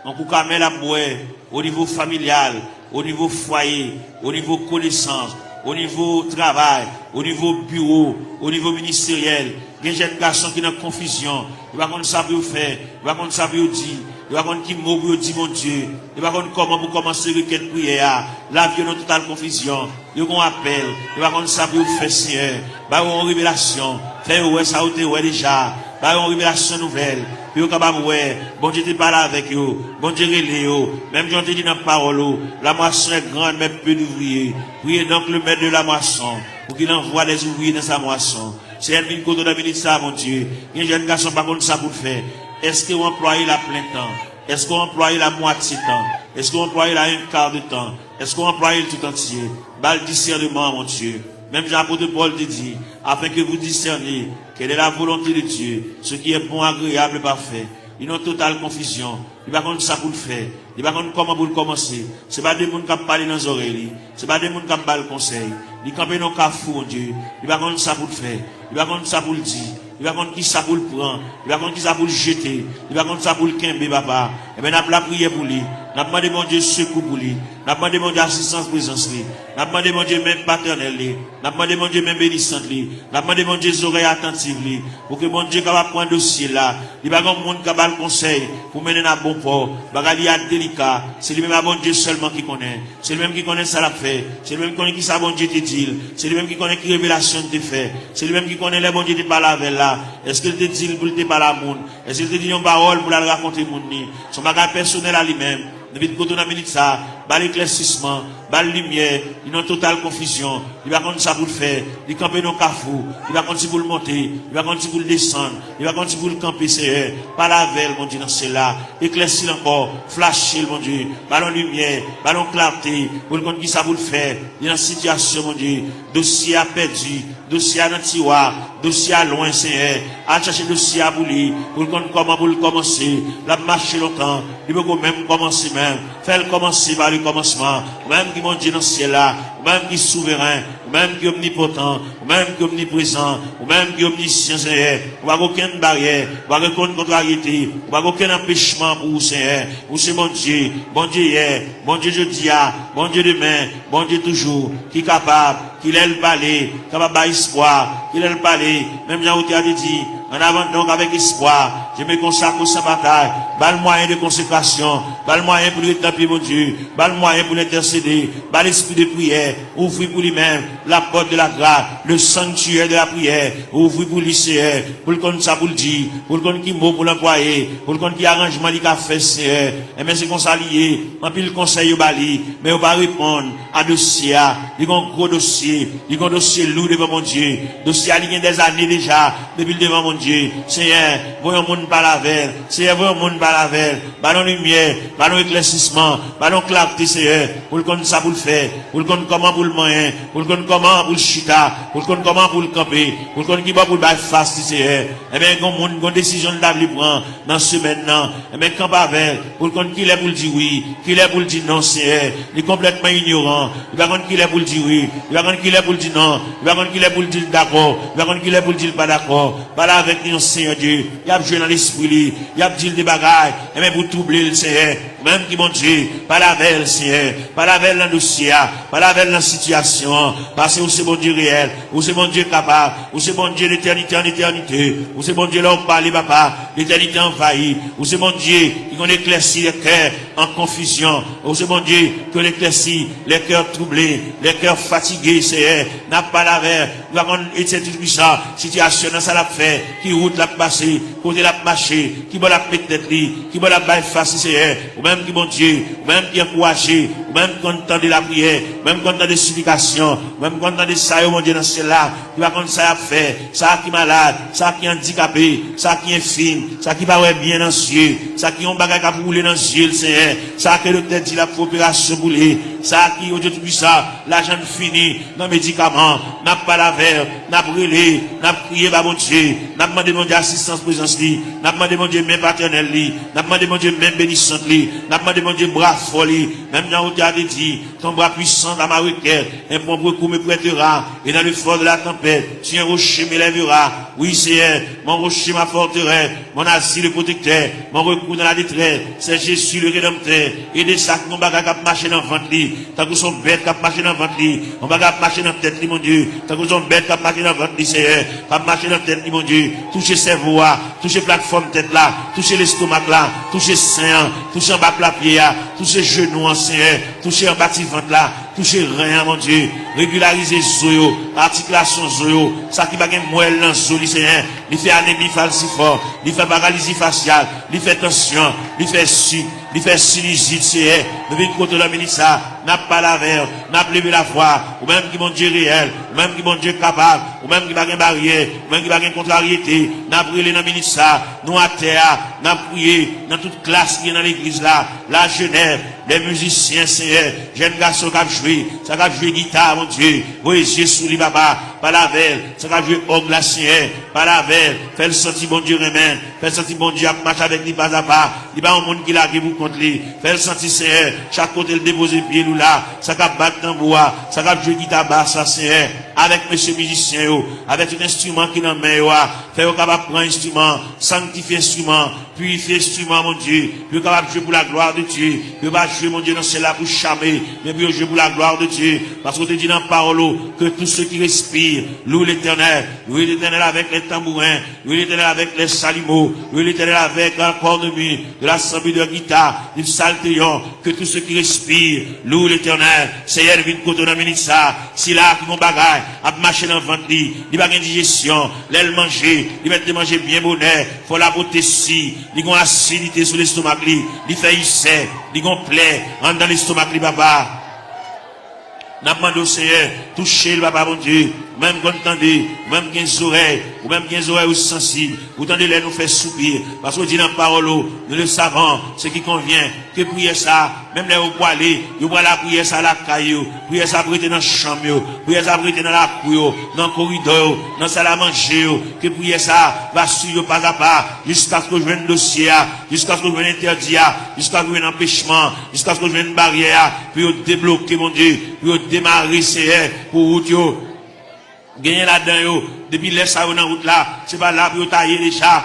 Yon koup amè l ap bwè, o nivo familyal, o nivo fwaye, o nivo konesans, o nivo travay, o nivo biwo, o nivo ministeryèl. Gen jèn gason ki nan konfizyon. Yo pa konn sa pou yo fè. Yo pa konn sa pou yo di. Yo pa konn ki mo pou yo di Bondye. Yo pa konn kòman pou kòmanse rekèt priyè a. Lavi yo nan total konfizyon. Yo gen yon apèl. Yo pa konn sa pou yo fè, Seyè. Ba yo yon revelasyon. Fè yo wè sa yo te wè deja. Ba yo yon revelasyon nouvèl. Pou yo kapab wè. Bondye te pale avèk yo. Bondye rele yo. Menm jan w te di nan pawòl ou, la moisson est grande, mais peu d'ouvriers. Priez donc le maître de la moisson, pour qu'il envoie des ouvriers dans sa moisson. Seyè, n vin kote w nan minit sa a, Bondye. Gen jèn gason pa konn sa pou l fè. Èske w anplwaye l a plen tan? Èske w anplwaye l a mwatye tan? Èske w anplwaye l a en ka de tan? Èske w anplwaye l tout antye? Ba l disèneman, Bondye. Menm jan apot Pòl te di, afin que vous discerniez quelle est la volonté de Dieu, ce qui est bon, agréable et parfait. Li nan total konfizyon. Li pa konn sa pou l fè. Li pa konn kòman pou l kòmanse. Se pa de moun k ap pale nan zòrèy li. Se pa de moun k ap ba l konsèy. Li kanpe nan yon kafou, Bondye. Li pa konn sa pou l fè. Li pa konn sa pou l di. Li pa konn ki sa pou l pran. Li pa konn ki sa pou l jete. Li pa konn sa pou l kenbe, Papa. Ebyen, n ap lapriyè pou li. N ap mande Bondye sekou pou li. N ap mande Bondye asistans, prezans li. N ap mande Bondye men patènèl li. N ap mande Bondye men benisant li. N ap mande Bondye zòrèy atantif li. Pou ke Bondye kapab pran dosye la. Li pa gen moun k ap ba l konsèy pou mennen n a bon pò. Bagay li a delika. Se li menm a Bondye sèlman ki konnen. Se li menm ki konnen sa l ap fè. Se li menm ki konnen ki sa Bondye te di l. Se li menm ki konnen ki revelasyon l te fè. Se li menm ki konnen lè Bondye te pale avè l la. Èske l te di l pou l te pale a moun? Èske l te di yon pawòl pou l al rakonte moun ni? Se yon bagay pèsonèl a li menm. Nou vin kote w nan minit sa a. Ba l eklèsisman, ba l limyè, li nan total konfizyon, li pa konn sa pou l fè, li kanpe nan kafou, li pa konn si pou l monte, li pa konn si pou l desann, li pa konn si pou l kanpe, Senyè. Pale avè l, Bondye nan syèl la, eklèsi l ankò, flache l, Bondye, ba l yon limyè, ba l yon klate, pou l konn ki sa pou l fè, li nan sitiyasyon, Bondye, dosye a pèdi, dosye a nan tiwa, dosye a lwen, Senyè. Al chache dosye a pou li, pou l konn kòman pou l kòmanse. L ap mache lontan, li poko menm kòmanse menm. Fè l kòmanse pa le kòmansman. Ou menm ki Bondye nan syèl la, ou menm ki souveren, ou menm ki omnipotan, ou menm ki omniprezan, ou menm ki omnisyan, Senyè. Ou pa gen okenn baryè, ou pa gen okenn kontraryete, ou pa gen okenn anpechman pou ou, Senyè. Ou se Bondye, Bondye yè, Bondye jodi a, Bondye demen, Bondye toujou, ki kapab, ki lè l pale, kapab bay espwa, ki lè l pale, menm jan otè a te di, en avant donc avec espoir, je me consacre sans bataille, ba l mwayen de konsekrasyon, ba l mwayen pou l ret nan pye Bondye, ba l mwayen pou l entèsede, ba l espri de priyè, ouvri pou li menm, la porte de la grâce, le sanctuaire de la prière, ouvri pou li, Senyè, pou l konn sa pou l di, pou l konn ki mo pou l anplwaye, pou l konn ki aranjman li ka fè, Senyè. Enben, se konsa li ye, anpil konsèy yo ba li, men yo pa reponn a dosye a. Li gen yon gwo dosye, li gen yon dosye lou devan Bondye. Dosye a, li gen dèzane deja depi l devan Bondye. Senyè, voye yon moun pale avè l. Senyè, voye yon moun pale avè l. Ba l yon limyè, ba l yon eklèsisman, ba l yon klate, Senyè, pou l konn sa pou l fè, pou l konn kòman pou l manyen, pou l konn kòman pou l chita, pou l konn kòman pou l kanpe, pou l konn ki bò pou l bay fas li, Senyè. Enben, gen yon moun, gen yon desizyon l ta vle pran nan semèn nan. Enben, kanpe avè l, pou l konn kilè pou l di wi, kilè pou l di non, Senyè. Li konplètman inyoran. Li pa konn kilè pou l di wi, li pa konn kilè pou l di non, li pa konn kilè pou l di l dakò, li pa konn kilè pou l di l pa dakò. Pale avèk li non, Senyè Dye. Y ap jwe nan lespri li, y ap di l de bagay, enben pou twouble l, Senyè. Ou menm ki Bondye, pale avè l, Senyè. Pale avè l nan dosye a, pale avè l nan sitiyasyon an. Paske ou se Bondye reyèl, ou se Bondye kapab, ou se Bondye de etènite an etènite. Ou se Bondye lè w pale, papa, letènite anvayi. Ou se Bondye ki konn eklèsi lè kè an konfizyon. Ou se Bondye ki konn eklèsi lè kè twouble, lè kè fatige, Senyè. N ap pale avè l, nou pa konn, Etènèl Toupisan, sitiyasyon nan sa l ap fè, ki wout l ap pase, kote l ap mache, ki bò l ap met tèt li, ki bò l ap bay fas li, Senyè. Ou menm ki Bondye, ou menm ki ankouraje, ou menm ki konn tande lapriyè, ou menm ki konn tande siplikasyon, ou menm ki konn tande sa yo, Bondye nan syèl la, ki pa konn sa y ap fè, sa ki malad, sa ki andikape, sa ki enfim, sa ki pa wè byen nan zye, sa ki yon bagay k ap woule nan zye l, Senyè, sa ke doktè di l ap fè operasyon pou li, sa ki, o Dye Toupisan, lajan l fini nan medikaman, n ap pale avè l, n ap rele, n ap kriye ba Bondye, n ap mande Bondye asistans prezans li, n ap mande Bondye men patènèl li, n ap mande Bondye men benisant li, n ap mande Bondye bra fò li, menm jan otè a te di, ton bras puissant amarre quête, un pauvre coup me prêtera, et dans le fort de la tempête, tu un rocher m'élèvera. Oui, Senyè, mon rocher, ma forteresse, mon asile protecteur, mon recours dans la détresse, c'est Jésus le Rédempteur. Ede sa ki gon bagay k ap mache nan vant li, tankou se yon bèt k ap mache nan vant li, yon bagay ap mache nan tèt li, Bondye, tankou se yon bèt k ap mache nan vant li, Senyè, k ap mache nan tèt li, Bondye. Touche sèvo a, touche platfòm tèt la, touche lestomak la, touche sen an, touche anba pla pye a, touche jenou an, Senyè, touche anba ti vant la, touche ren an, Bondye. Regilarize zo yo, atikilasyon zo yo, sa ki pa gen mwèl nan zo li, Senyè. Li fè anemi falsifòm, li fè paralizi fasyal, li fè tansyon, li fè sik, li fè sinizit, Senyè. Nou vin kote w nan minit sa, n ap pale avè w, n ap leve lavwa, ou menm ki Bondye reyèl, ou menm ki Bondye kapab, ou menm ki pa gen baryè, ou menm ki pa gen kontraryete, n ap rele nan minit sa, nou atè a, n ap kriye nan tout klas ki gen nan legliz la, lajenès, lè mizisyen, Senyè, jèn gason k ap jwe, sa k ap jwe gita, Bondye, voye zye sou li, papa, pale avè l, sa k ap jwe òg la, Senyè, pale avè l, fè l santi Bondye renmen l, fè l santi Bondye ap mache avèk li pazapa, li pa yon moun ki lage pou kont li, fè l santi, Senyè, chak kote l depoze pye l ou la, sa k ap bat tanbou a, sa k ap jwe gita bas la, Senyè, avèk mesye mizisyen yo, avèk tout enstriman ki nan men yo a, fè yo kapab pran enstriman, sanktifye enstriman, pirifye enstriman, Bondye, pou yo kapab jwe pou la glwa de Dye, pou yo pa jwe, Bondye, nan syèl la pou chame, men pou yo jwe pou la glwa de Dye, paske w te di nan pawòl ou, que tous ceux qui respirent louent l'Éternel, louez l'Éternel avec les tambourins, louez l'Éternel avec les chalumeaux, louez l'Éternel avec la cornemuse, de la sanbri, de la gita, d'une psaltéyon, que tous ceux qui respirent louent l'Éternel. Senyè, nou vin kote w nan minit sa, sila ki gon bagay ap mache nan vant li, li pa gen dijesyon, lè l manje, li mèt te manje byen bonè, fò l ap otesi, li gen asidite sou lestomak li, li fè isè, li gen plè anndan lestomak li, papa. N ap mande w, Senyè, touche l, papa Bondye. Ou menm konn tande, ou menm gen zòrèy, ou menm gen zòrèy ou sansib. Ou tande lè nou fè soupi, paske w di nan pawòl ou, nous le savons, ce qui convient, ke priyè sa, menm lè yo pwale, yo pral lapriyè sa lakay yo, priyè sa ap rete nan chanm yo, priyè sa ap rete nan lakou yo, nan koridò yo, nan sal a manje yo, ke priyè sa va swiv yo pa a pa, jiskaske yo jwenn dosye a, jiskaske yo jwenn entèdi a, jiskaske yo jwenn anpechman, jiskaske yo jwenn baryè a, pou yo debloke, Bondye, pou yo demare, Senyè, pou wout yo. Genyen ladan yo, depi lè sa yo nan wout la, se pa la pou yo ta ye deja.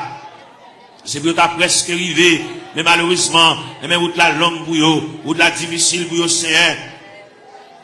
Se pou yo ta prèske rive, men malerezman, enben, wout la long pou yo, wout la difisil pou yo, Senyè.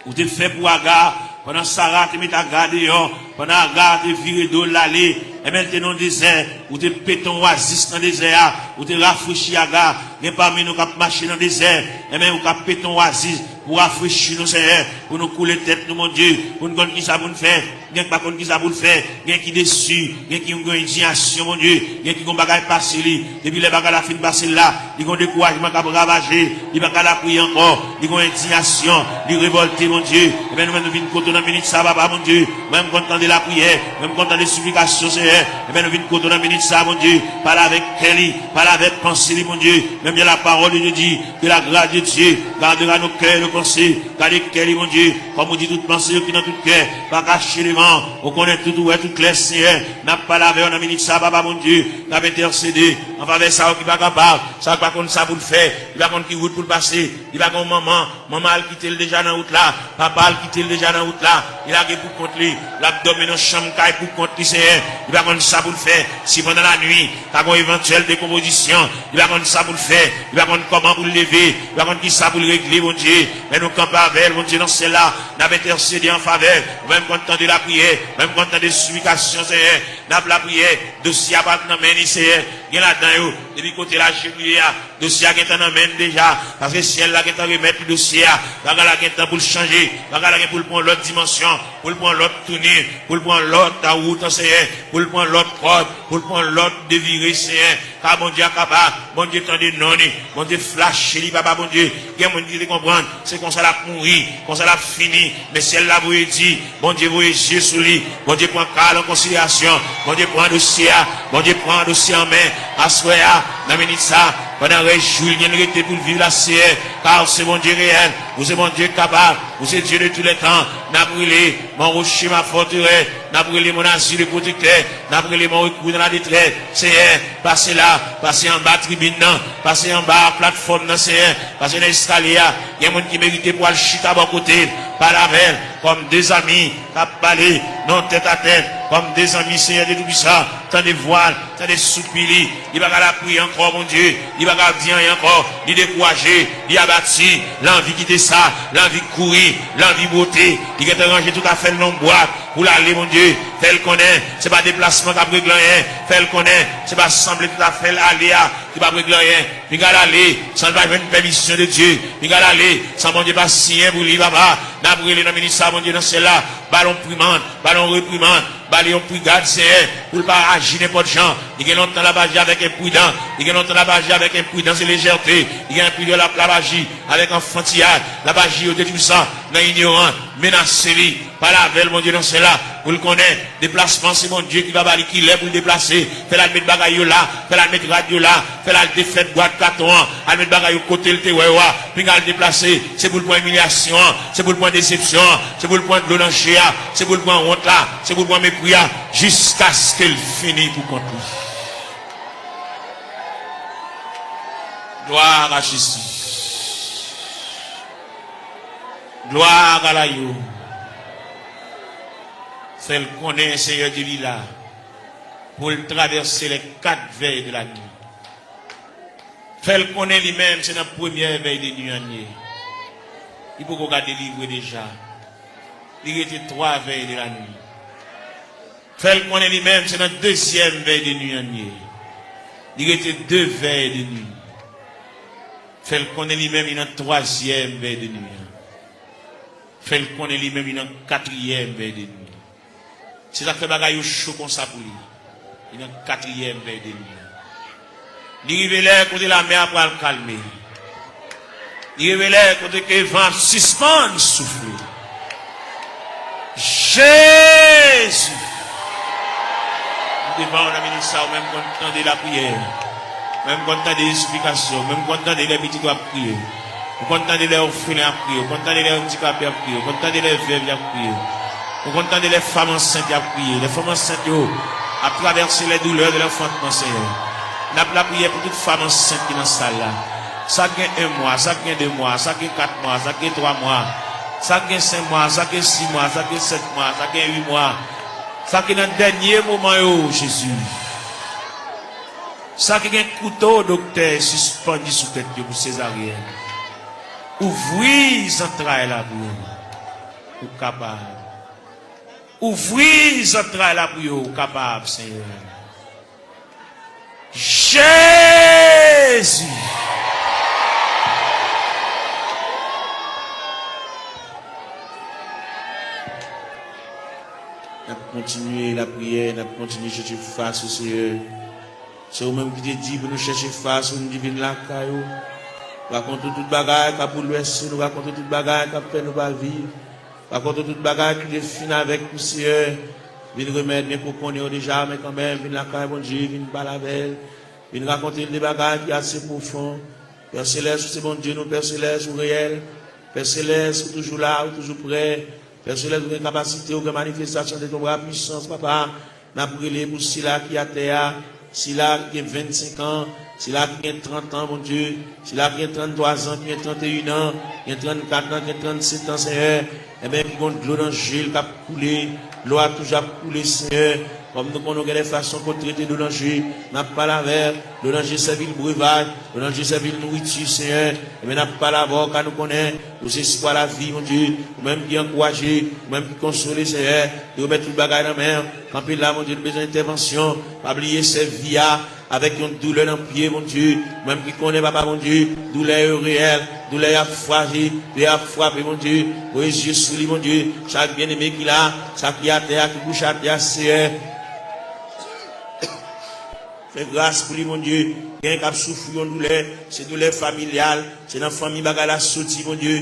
Ou te fè pou Aga, pandan Sara te met Aga deyò, pandan Aga te vire do l ale, enben, l te nan dezè, ou te pete yon wazis nan dezè a, ou te rafrechi Aga. Gen pami nou k ap mache nan dezè, enben, ou ka pete yon wazis pou rafrechi nou, Senyè, pou nou koule tèt nou, Bondye, pou n konn kisa pou n fè. Gen ki pa konn kisa pou l fè, gen ki desi, gen ki gen endiyasyon, Bondye, gen ki gen bagay pase li. Depi lè bagay la fin pase l la, li gen dekourajman k ap ravaje, li pa ka lapriyè ankò, li gen endiyasyon, li revòlte, Bondye. Enben, nou menm nou vin kote w nan minit sa, papa, Bondye. Mwen, m konn tande lapriyè, mwen, m konn tande siplikasyon, Senyè. Enben, nou vin kote w nan minit sa, Bondye. Pale avèk kè li, pale avèk panse li, Bondye. Menm jan la parole de Dieu dit, que la grâce de Dieu gardera nos cœurs et nos pensées. Gade kè li, Bondye, kòm ou di tout panse yo ki nan tout kè, pa kache devan w. Ou konnen tout, ou wè tout klè, Senyè. N ap pale avè w nan minit sa, papa Bondye. N ap entèsede an favè sa yo ki pa kapab, sa yo ki pa konn sa pou l fè, li pa konn ki wout pou l pase, li pa gen yon manman, manman al kite l deja nan wout la, papa al kite l deja nan wout la, li lage pou kont li, l ap dòmi nan chanm kay pou kont li, Senyè, li pa konn sa pou l fè, si pandan lannuit, ta gen yon evantyèl dekonpozisyon, li pa konn sa pou l fè, li pa konn kòman pou l leve, li pa konn kisa pou l regle, Bondye. Men nou kanpe avè l, Bondye, nan syèl la, n ap entèsede an favè l. Ou menm konn tande lapriyè, ou menm konn tande siplikasyon, Senyè. N ap lapriyè, dosye a pa t nan men li, Senyè. Gen ladan yo, depi kote laje nou ye a, dosye a gentan nan men l deja, paske syèl la gentan remèt li dosye a. Bagay la gentan pou l chanje, bagay la gen pou l pran lòt dimansyon, pou l pran lòt touni, pou l pran lòt wout, Senyè, pou l pran lòt kòd, pou l pran lòt devire, Senyè. Ka Bondye a kapab, Bondye tande non li, Bondye flache li, papa Bondye. Gen moun ki te konprann, se konsa l ap mouri, konsa l ap fini, men syèl la voye di, Bondye voye zye sou li, Bondye pran ka l an konsiderasyon, Bondye pran dosye a, Bondye pran dosye an men, aswè a, nan minit sa, pandan rès jou li gen rete pou l viv la, Senyè, ka ou se Bondye reyèl, ou se Bondye kapab, ou se Dieu de tous les temps, n ap rele, mon rocher, ma forteresse, n ap rele mon asile pwotektè, n ap rele mon rekou nan la detrès. Senyè, pase la, pase anba tribin nan, pase anba platfòm nan, Senyè, pase nan eskalye a. Gen moun ki merite pou al chita bò kote l, pale avè l, kòm de zanmi k ap pale nan tèt a tèt, kòm de zanmi, Senyè Dye Toupisan, tande vwa l, tande soupi li, li pa ka lapriyè ankò, Bondye, li pa ka di anyen ankò, li dekouraje, li abati, l anvi kite sa, l anvi kouri, l anvi bwote, li gentan ranje tout afè l nan yon bwat pou l ale, Bondye, fè l konnen se pa deplasman k ap regle anyen, fè l konnen se pa sanble tout afè l ale a ki p ap regle anyen, pinga l ale san l pa jwenn pèmisyon de Dye, pinga l ale san Bondye pa siyen pou li, papa, n ap rele nan minit sa, Bondye nan syèl la, ba l yon reprimand, ba l yon reprimand, ba li yon prigad, Senyè, pou l pa aji nenpòt jan. Li gen lontan l ap aji avèk enpridan, li gen lontan l ap aji avèk enpridans e lejète, li gen enpridan l ap, l ap aji avèk anfantiyaj, l ap aji yo detwisan, nan inyorans, menase li, pale avè l, Bondye nan syèl la, pou l konnen, deplasman se Bondye ki va ba li ki lè pou l deplase, fè l al met bagay yo la, fè l al met rad yo la, fè l al defèt bwat katon an, al met bagay yo kote l te wè yo a, pinga l deplase, se pou l pran imilyasyon an, se pou l pran desepsyon an, se pou l pran dlo nan je a, se pou l pran wont la, se pou l pran mepri a, jiskaske l fini pou kont li. Gloire à Jésus. Gloire à l'agneau. Fè l konnen Senyè Dye li la pou l travèse lè kat vèy de la nuit. Fè l konnen li menm se nan premyè vèy de nuit an l ye. Li poko ka delivre deja. Li rete twa vèy de la nuit. Fè l konnen li menm se nan dezyèm vèy de nuit an l ye. Li rete de vèy de nuit. Fè l konnen li menm li nan twazyèm vèy de nuit an. Fè l konnen li menm li nan katriyèm vèy de nuit. Se sa k fè bagay yo cho konsa pou li. Li nan katriyèm vèy de lin nan. Li rive lè kote lamè a pral kalme. Li rive lè kote ke van ap sispann soufle. Jezi! M devan w nan minit sa, ou menm konn tande lapriyè. Ou menm konn tande siplikasyon. Ou menm konn tande lè pitit w ap kriye. Ou konn tande lè òfelen ap kriye. Ou konn tande lè andikape ap kriye. Ou konn tande lè vèv y ap kriye. Ou konn tande lè fanm ansent y ap kriye. Lè fanm ansent yo ap travèse lè doulè de lanfantman, Senyè. N ap lapriyè pou tout fanm ansent ki nan sal la. Sa k gen en mwa, sa k gen de mwa, sa k gen kat mwa, sa k gen twa mwa, sa k gen senk mwa, sa k gen sis mwa, sa k gen sèt mwa, sa k gen uit mwa, sa ki nan dènye moman yo, Jezi. Sa ki gen kouto doktè sispann sou tèt yo pou sezaryèn. Ouvri zantray la pou yo. Ou kapab. Ouvri zantray la pou yo. Ou kapab, Senyè. Jezi! N ap kontinye lapriyè, n ap kontinye chèche fas ou, Senyè. Se ou menm ki te di pou nou chèche fas ou, nou di vin lakay ou. Rakonte tout bagay k ap boulvèse nou, rakonte tout bagay k ap fè nou pa viv. Rakonte tout bagay ki te fin avèk nou, Senyè. Vin remèt, byen ke w konnen yo deja, men kanmenm, vin lakay Bondye, vin pale avè l. Vin rakonte l de bagay ki ase pwofon. Pè Selès, ou se Bondye nou, Pè Selès, ou reyèl. Pè Selès, ou toujou la, ou toujou prè. Pè Selès, ou gen kapasite, ou gen manifestasyon de ton bra pwisans, papa. N ap rele pou sila ki atè a, sila ki gen vennsenk an, sila ki gen trant an, Bondye, sila ki gen tranntwa zan, ki gen tranteyen an, ki gen trannkat an, ki gen trannset an, Senyè. Enben, ki gen dlo nan je l k ap koule, dlo a toujou ap koule, Senyè. Kòm nou konnen, gen de fason pou trete dlo nan je, n ap pale avè l, dlo nan je sèvi l brevaj, dlo nan je sèvi l nouriti, Senyè. Enben, n ap pale avè w, ka nou konnen, ou se espwa lavi, Bondye, ou menm ki ankouraje, ou menm ki konsole, Senyè. Li remèt tout bagay nan men w. Kanpe la, Bondye, nou bezwen entèvansyon. Pa bliye sèvi a avèk yon doulè nan pye, Bondye. Ou menm ki konnen, papa, Bondye, doulè yo reyèl, doulè y ap frape, doulè y ap frape, Bondye. Voye zye sou li, Bondye. Chak byeneme ki la, sa ki atè a, ki kouche atè a, Senyè. Fè gras pou li, Bondye. Gen k ap soufri yon doulè, se doulè familyal, se nan fanmi bagay la soti, Bondye.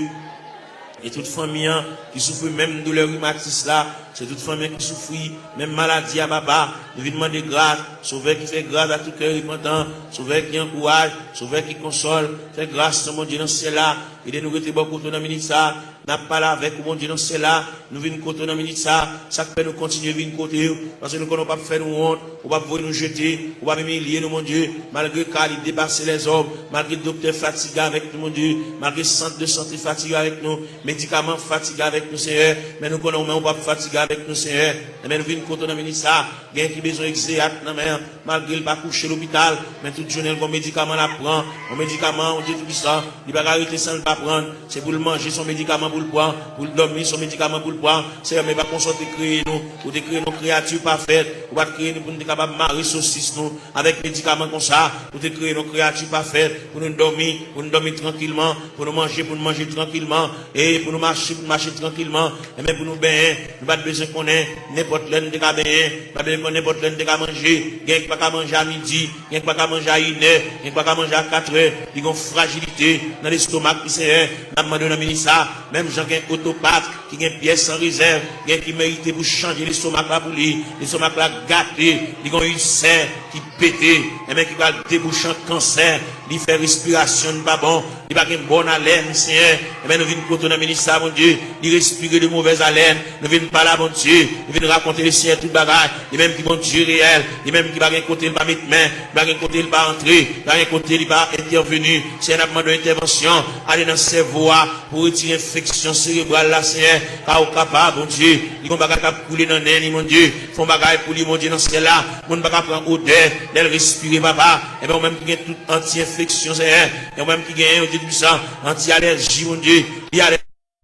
E tout fanmi an ki soufri menm doulè rimatis la, se tout fanmi an ki soufri menm maladi a, papa. Nou vin mande gras, Sovè ki fè gras a tout kè repantan, Sovè ki ankouraj, Sovè ki konsòl, fè gras nan Bondye nan syèl la, ede nou rete bò kote w nan minit sa. N ap pale avèk ou, Bondye nan syèl la, nou vin kote w nan minit sa. Sa k fè nou kontinye vin kote w? Paske nou konnen w p ap fè nou wont, ou p ap voye nou jete, ou p ap imilye nou, Bondye. Malgre ka li depase lèzòm, malgre doktè fatige avèk nou, Bondye, malgre sant de sante fatige avèk nou, medikaman fatige avèk nou, Senyè, men nou konnen ou menm ou p ap fatige avèk nou, Senyè. Enben, nou vin kote w nan minit sa. Gen ki bezwen egzeyat nan men an, malgre l pa kouche lopital, men tout jounen l gon medikaman l ap pran, yon medikaman, Bondye Toupisan, li pa ka rete san l pa pran l. Se pou l manje, se yon medikaman pou l pran, pou l dòmi, se yon medikaman pou l pran. Senyè, men pa konsa w te kreye nou. Ou te kreye nou kreyati pafèt. Ou pa t kreye nou pou nou te kapab mare sosis nou avèk medikaman konsa. Ou te kreye nou kreyati pafèt pou nou dòmi, pou nou dòmi trankilman, pou nou manje, pou nou manje trankilman, e pou nou mache, pou nou mache trankilman. Enben, pou nou benyen, nou pa t bezwen konnen nenpòt lè nou te ka benyen, nou pa t bezwen konnen nenpòt lè nou te ka manje. Gen ki pa ka manje a midi, gen ki pa ka manje a inè, gen ki pa ka manje a katrè. Li gen yon frajilite nan lestomak li, Senyè. N ap mande w nan minit sa, menm jan gen otopat ki gen pyès an rezèv, gen ki merite pou chanje lestomak la pou li. Lestomak la gate, li gen yon ilsè ki pete, enben ki pral debouche an kansè. Li fè respirasyon n pa bon, li pa gen bòn alèn, Senyè. Enben, nou vin kote w nan minit sa, Bondye. Li respire de movèz alèn. Nou vin pale a Bondye. Nou vin rakonte Lesenyè tout bagay. Li menm ki Bondye reyèl. Li menm ki pa gen kote l pa met men. Li pa gen kote l pa antre. Li pa gen kote li pa entèveni. Senyè, n ap mande w entèvansyon. Ale nan sèvo a pou retire enfeksyon serebral la, Senyè. Ka ou kapab, Bondye. Li gen bagay k ap koule nan nen li, Bondye. Fè yon bagay pou li, Bondye, nan syèl la. Moun pa ka pran odè lè l respire, papa. Enben, ou menm ki gen tout anti-enfeksyon, Senyè. E ou menm ki genyen, Bondye Toupisan, anti-alèji, Bondye. Li alèji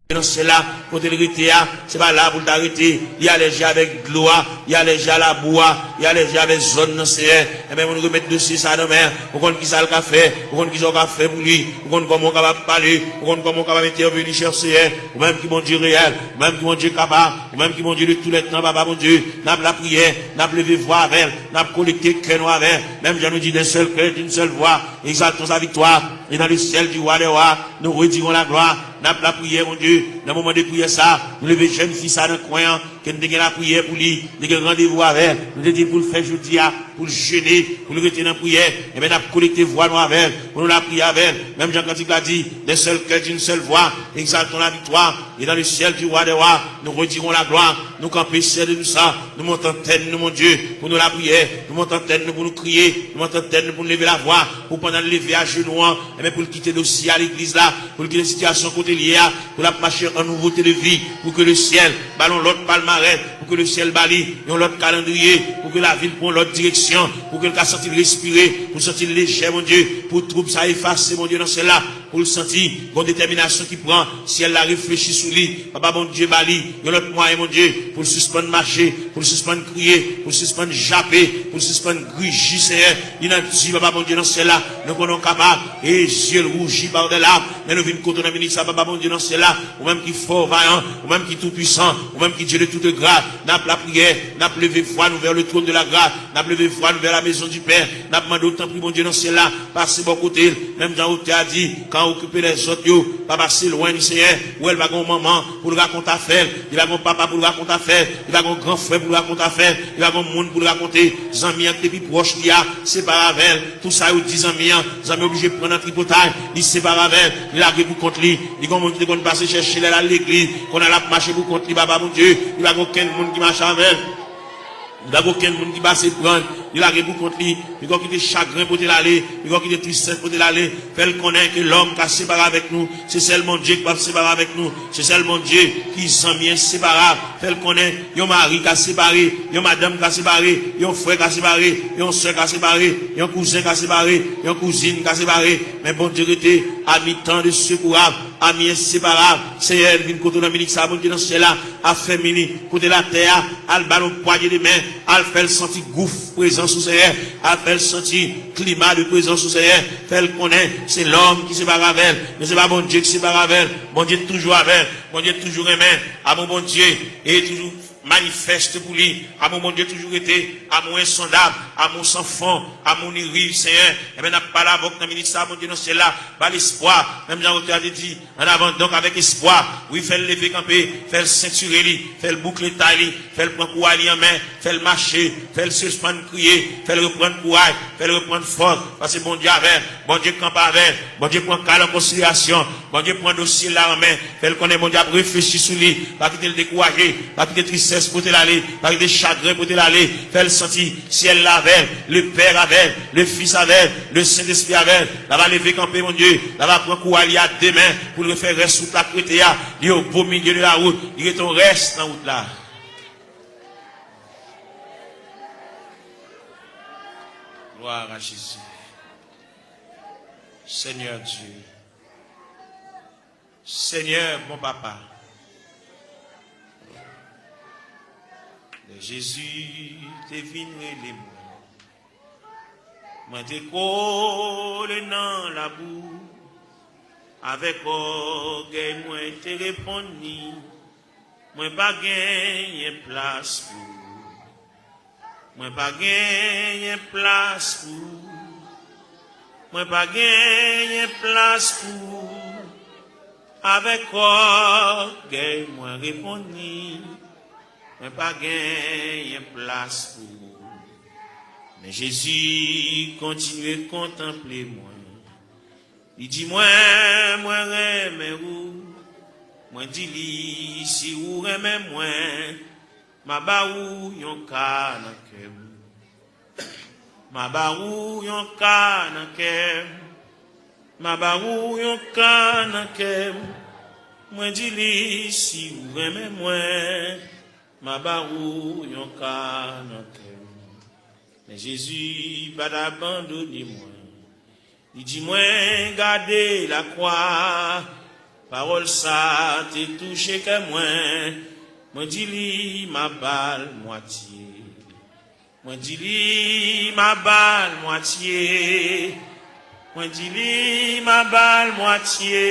Nan syèl la, kote l rete a, se pa la pou l ta rete. Li alèji avèk dlo a, li alèji a labou a, li alèji avèk zòn nan, Senyè. Enben, nou remèt dosye sa nan men w. Ou konn ki sa l ka fè, ou konn ki sa w ka fè pou li, ou konn kòman w kapab pale, ou konn kòman w kapab entèveni, chè Senyè. Ou menm ki Bondye reyèl, ou menm ki Bondye kapab, ou menm ki Bondye de tout lè tan, Papa Bondye. N ap lapriyè, n ap leve vwa avè l, n ap konekte kè nou avè l. Menm jan nou di d'un seul cœur, d'une seule voix, exaltons sa victoire, et dans le ciel du roi des rois, nous redirons la gloire. N ap lapriyè, Bondye, nan moman de priyè sa, nou leve jèn fi sa nan kwen an, ke n te gen lapriyè pou li, n te gen randevou avè l, nou te di l pou l fè jodi a, pou l jene, pou l rete nan priyè, enben n ap konekte vwa nou avè l, pou nou lapriyè avè l, menm jan kantik la di, d'un seul cœur, d'une seule voix, exaltons la victoire, et dans le ciel du roi des rois, nous redirons la gloire, nou kanpe, Senyè de nou sa, nou monte antèn nou, Bondye, pou nou lapriyè, nou monte antèn nou pou nou kriye, nou monte antèn nou pou nou leve lavwa, pou pandan n leve ajenou an, enben pou l kite dosye a legliz la, pou l kite sitiyasyon kote l ye a, pou l ap mache an nouvote de vi, pou ke lesyèl ba l yon lòt palmarès, pou ke lesyèl ba li yon lòt kalandriye, pou ke lavi l pran yon lòt direksyon, pou ke l ka santi l respire, pou l santi l lejè, Bondye, pou twoub sa efase, Bondye, nan syèl la, pou l santi gon detèminasyon ki pran, syèl la reflechi sou li, Papa Bondye ba li yon lòt mwayen, Bondye, pou l sispann mache, pou l sispann kriye, pou l sispann jape, pou l sispann griji, Senyè. Li nan di, Papa Bondye nan syèl la, nou konnen w kapab. E zye l wouji pa dèlab. Men nou vin kote w nan minit sa, Papa Bondye nan syèl la. Ou menm ki fò, vayan, ou menm ki tou pwisan, ou menm ki Dye de toute grâce. N ap lapriyè, n ap leve vwa nou vers le trône de la grâce. N ap leve vwa nou vers la maison du Père. N ap mande w, tanpri, Bondye nan syèl la, pase bò kote l. Menm jan otè a di, kan okipe lèzòt yo, pa pase lwen li, Senyè. Ou wè l pa gen yon manman pou l rakonte afè l. Li pa gen yon papa pou l rakonte afè l. Li pa gen yon gran frè pou l rakonte afè l. Li pa gen yon moun pou l rakonte. Zanmi an ki te pi pwòch li a, separe avè l. Tout sa yo di zanmi an, zanmi an oblije pran nan tripotay. Li separe avè l. Li lage pou kont li. Li gen yon moun ki te konn pase chèche l, l al legliz. Kounye a l ap mache pou kont li, Papa Bondye. Li pa gen okenn moun ki mache avè l. Li pa gen okenn moun ki pase pran l. Li lage pou kont li. Li gon kite chagren pote l ale. Li gon kite tristès pote l ale. Fè l konnen ke lòm ka separe avèk nou. Se sèl Bondye ki p ap separe avèk nou. Se sèl Bondye ki zanmi enseparab. Fè l konnen yon mari ka separe, yon madanm ka separe, yon frè ka separe, yon sè ka separe, yon kouzen ka separe, yon kouzin ka separe. Men Bondye rete ami tendre, secourable, ami inséparable. Senyè, vin kote w nan minit sa, Bondye nan syèl la, afèmi li, kote l atè a, al ba l yon pwanye de men, al fè l santi gouf prezans ou, Senyè, al fè l santi klima de prezans ou, Senyè, fè l konnen se lòm ki separe avè l, men se pa Bondye ki separe avè l. Bondye toujou avè l, Bondye toujou renmen, amou Bondye, e toujou manifeste pou li. Amou Bondye toujou rete, amou ensondab, amou san fon, amou ni riv, Senyè. Enben, n ap pale avè w nan minit sa, Bondye nan syèl la, ba l espwa, menm jan otè a te di, en avant donc avec espoir. Wi, fè l leve kanpe, fè l sentire li, fè l boukle tay li, fè l pran kouray li an men, fè l mache, fè l sispann kriye, fè l reprann kouray, fè l reprann fòs, paske Bondye avè l, Bondye kanpe avè l, Bondye pran ka l an konsiderasyon, Bondye pran dosye l la an men, fè l konnen Bondye ap reflechi sou li, pa kite l dekouraje, pa kite tristès pote l ale, pa kite chagren pote l ale, fè l santi syèl la avè l, le Père avè l, le Fils avè l, le Saint-Esprit avè l. L ap leve kanpe, Bondye, l ap pran kouray li a demen pou l refè rès wout la k rete a. Li au beau milieu de la route, li rete yon rès nan wout la. Gloire à Jésus. Seigneur Dieu. Seigneur, bon papa. Lè Jezi te vin rele mwen, mwen te kole nan labou. Avèk ògèy mwen te reponn li, mwen pa genyen plas pou ou. Mwen pa genyen plas pou ou. Mwen pa genyen plas pou ou. Avèk ògèy mwen reponn li, mwen pa genyen plas pou ou. Men Jezi kontinye kontanple mwen. Li di mwen, mwen renmen ou. Mwen di li, si ou renmen mwen, m a ba ou yon ka nan kè m. M a ba ou yon ka nan kè m. M a ba ou yon ka nan kè m. Mwen di li, si ou renmen mwen, m a ba ou yon ka nan kè m. Men Jezi pa t abandone mwen. Li di mwen, gade lakwa, Pawòl sa te touche kè mwen. Mwen di li, m a ba l mwatye. Mwen di li, m a ba l mwatye. Mwen di li, m a ba l mwatye.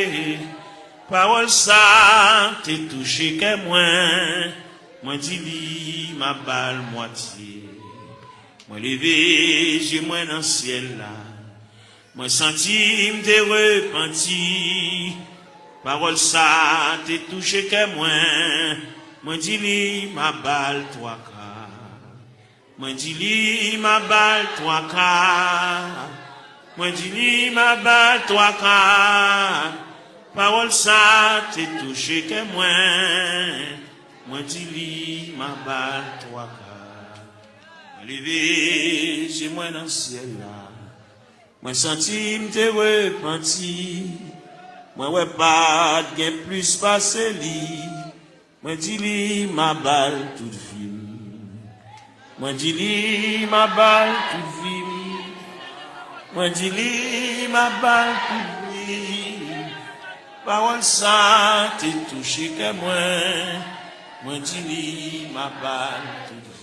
Pawòl sa te touche kè mwen. Mwen di li, m a ba l mwatye. Mwen leve je mwen nan syèl la. Mwen santi m te repanti. Pawòl sa te touche kè mwen. Mwen di li, m a ba l twa ka. Mwen di li, m a ba l twa ka. Mwen di li, m a ba l twa ka. Pawòl sa te touche kè mwen. Mwen di li, m a ba l twa ka. Mwen leve je mwen nan syèl la. Mwen santi m te repanti. Mwen wè pa t gen plis pase li. Mwen di li, m a ba l tout vi m. Mwen di li, m a ba l tout vi m. Mwen di li, m a ba l tout vi m. Pawòl sa te touche kè mwen. Mwen di li, m a ba l tout vi m.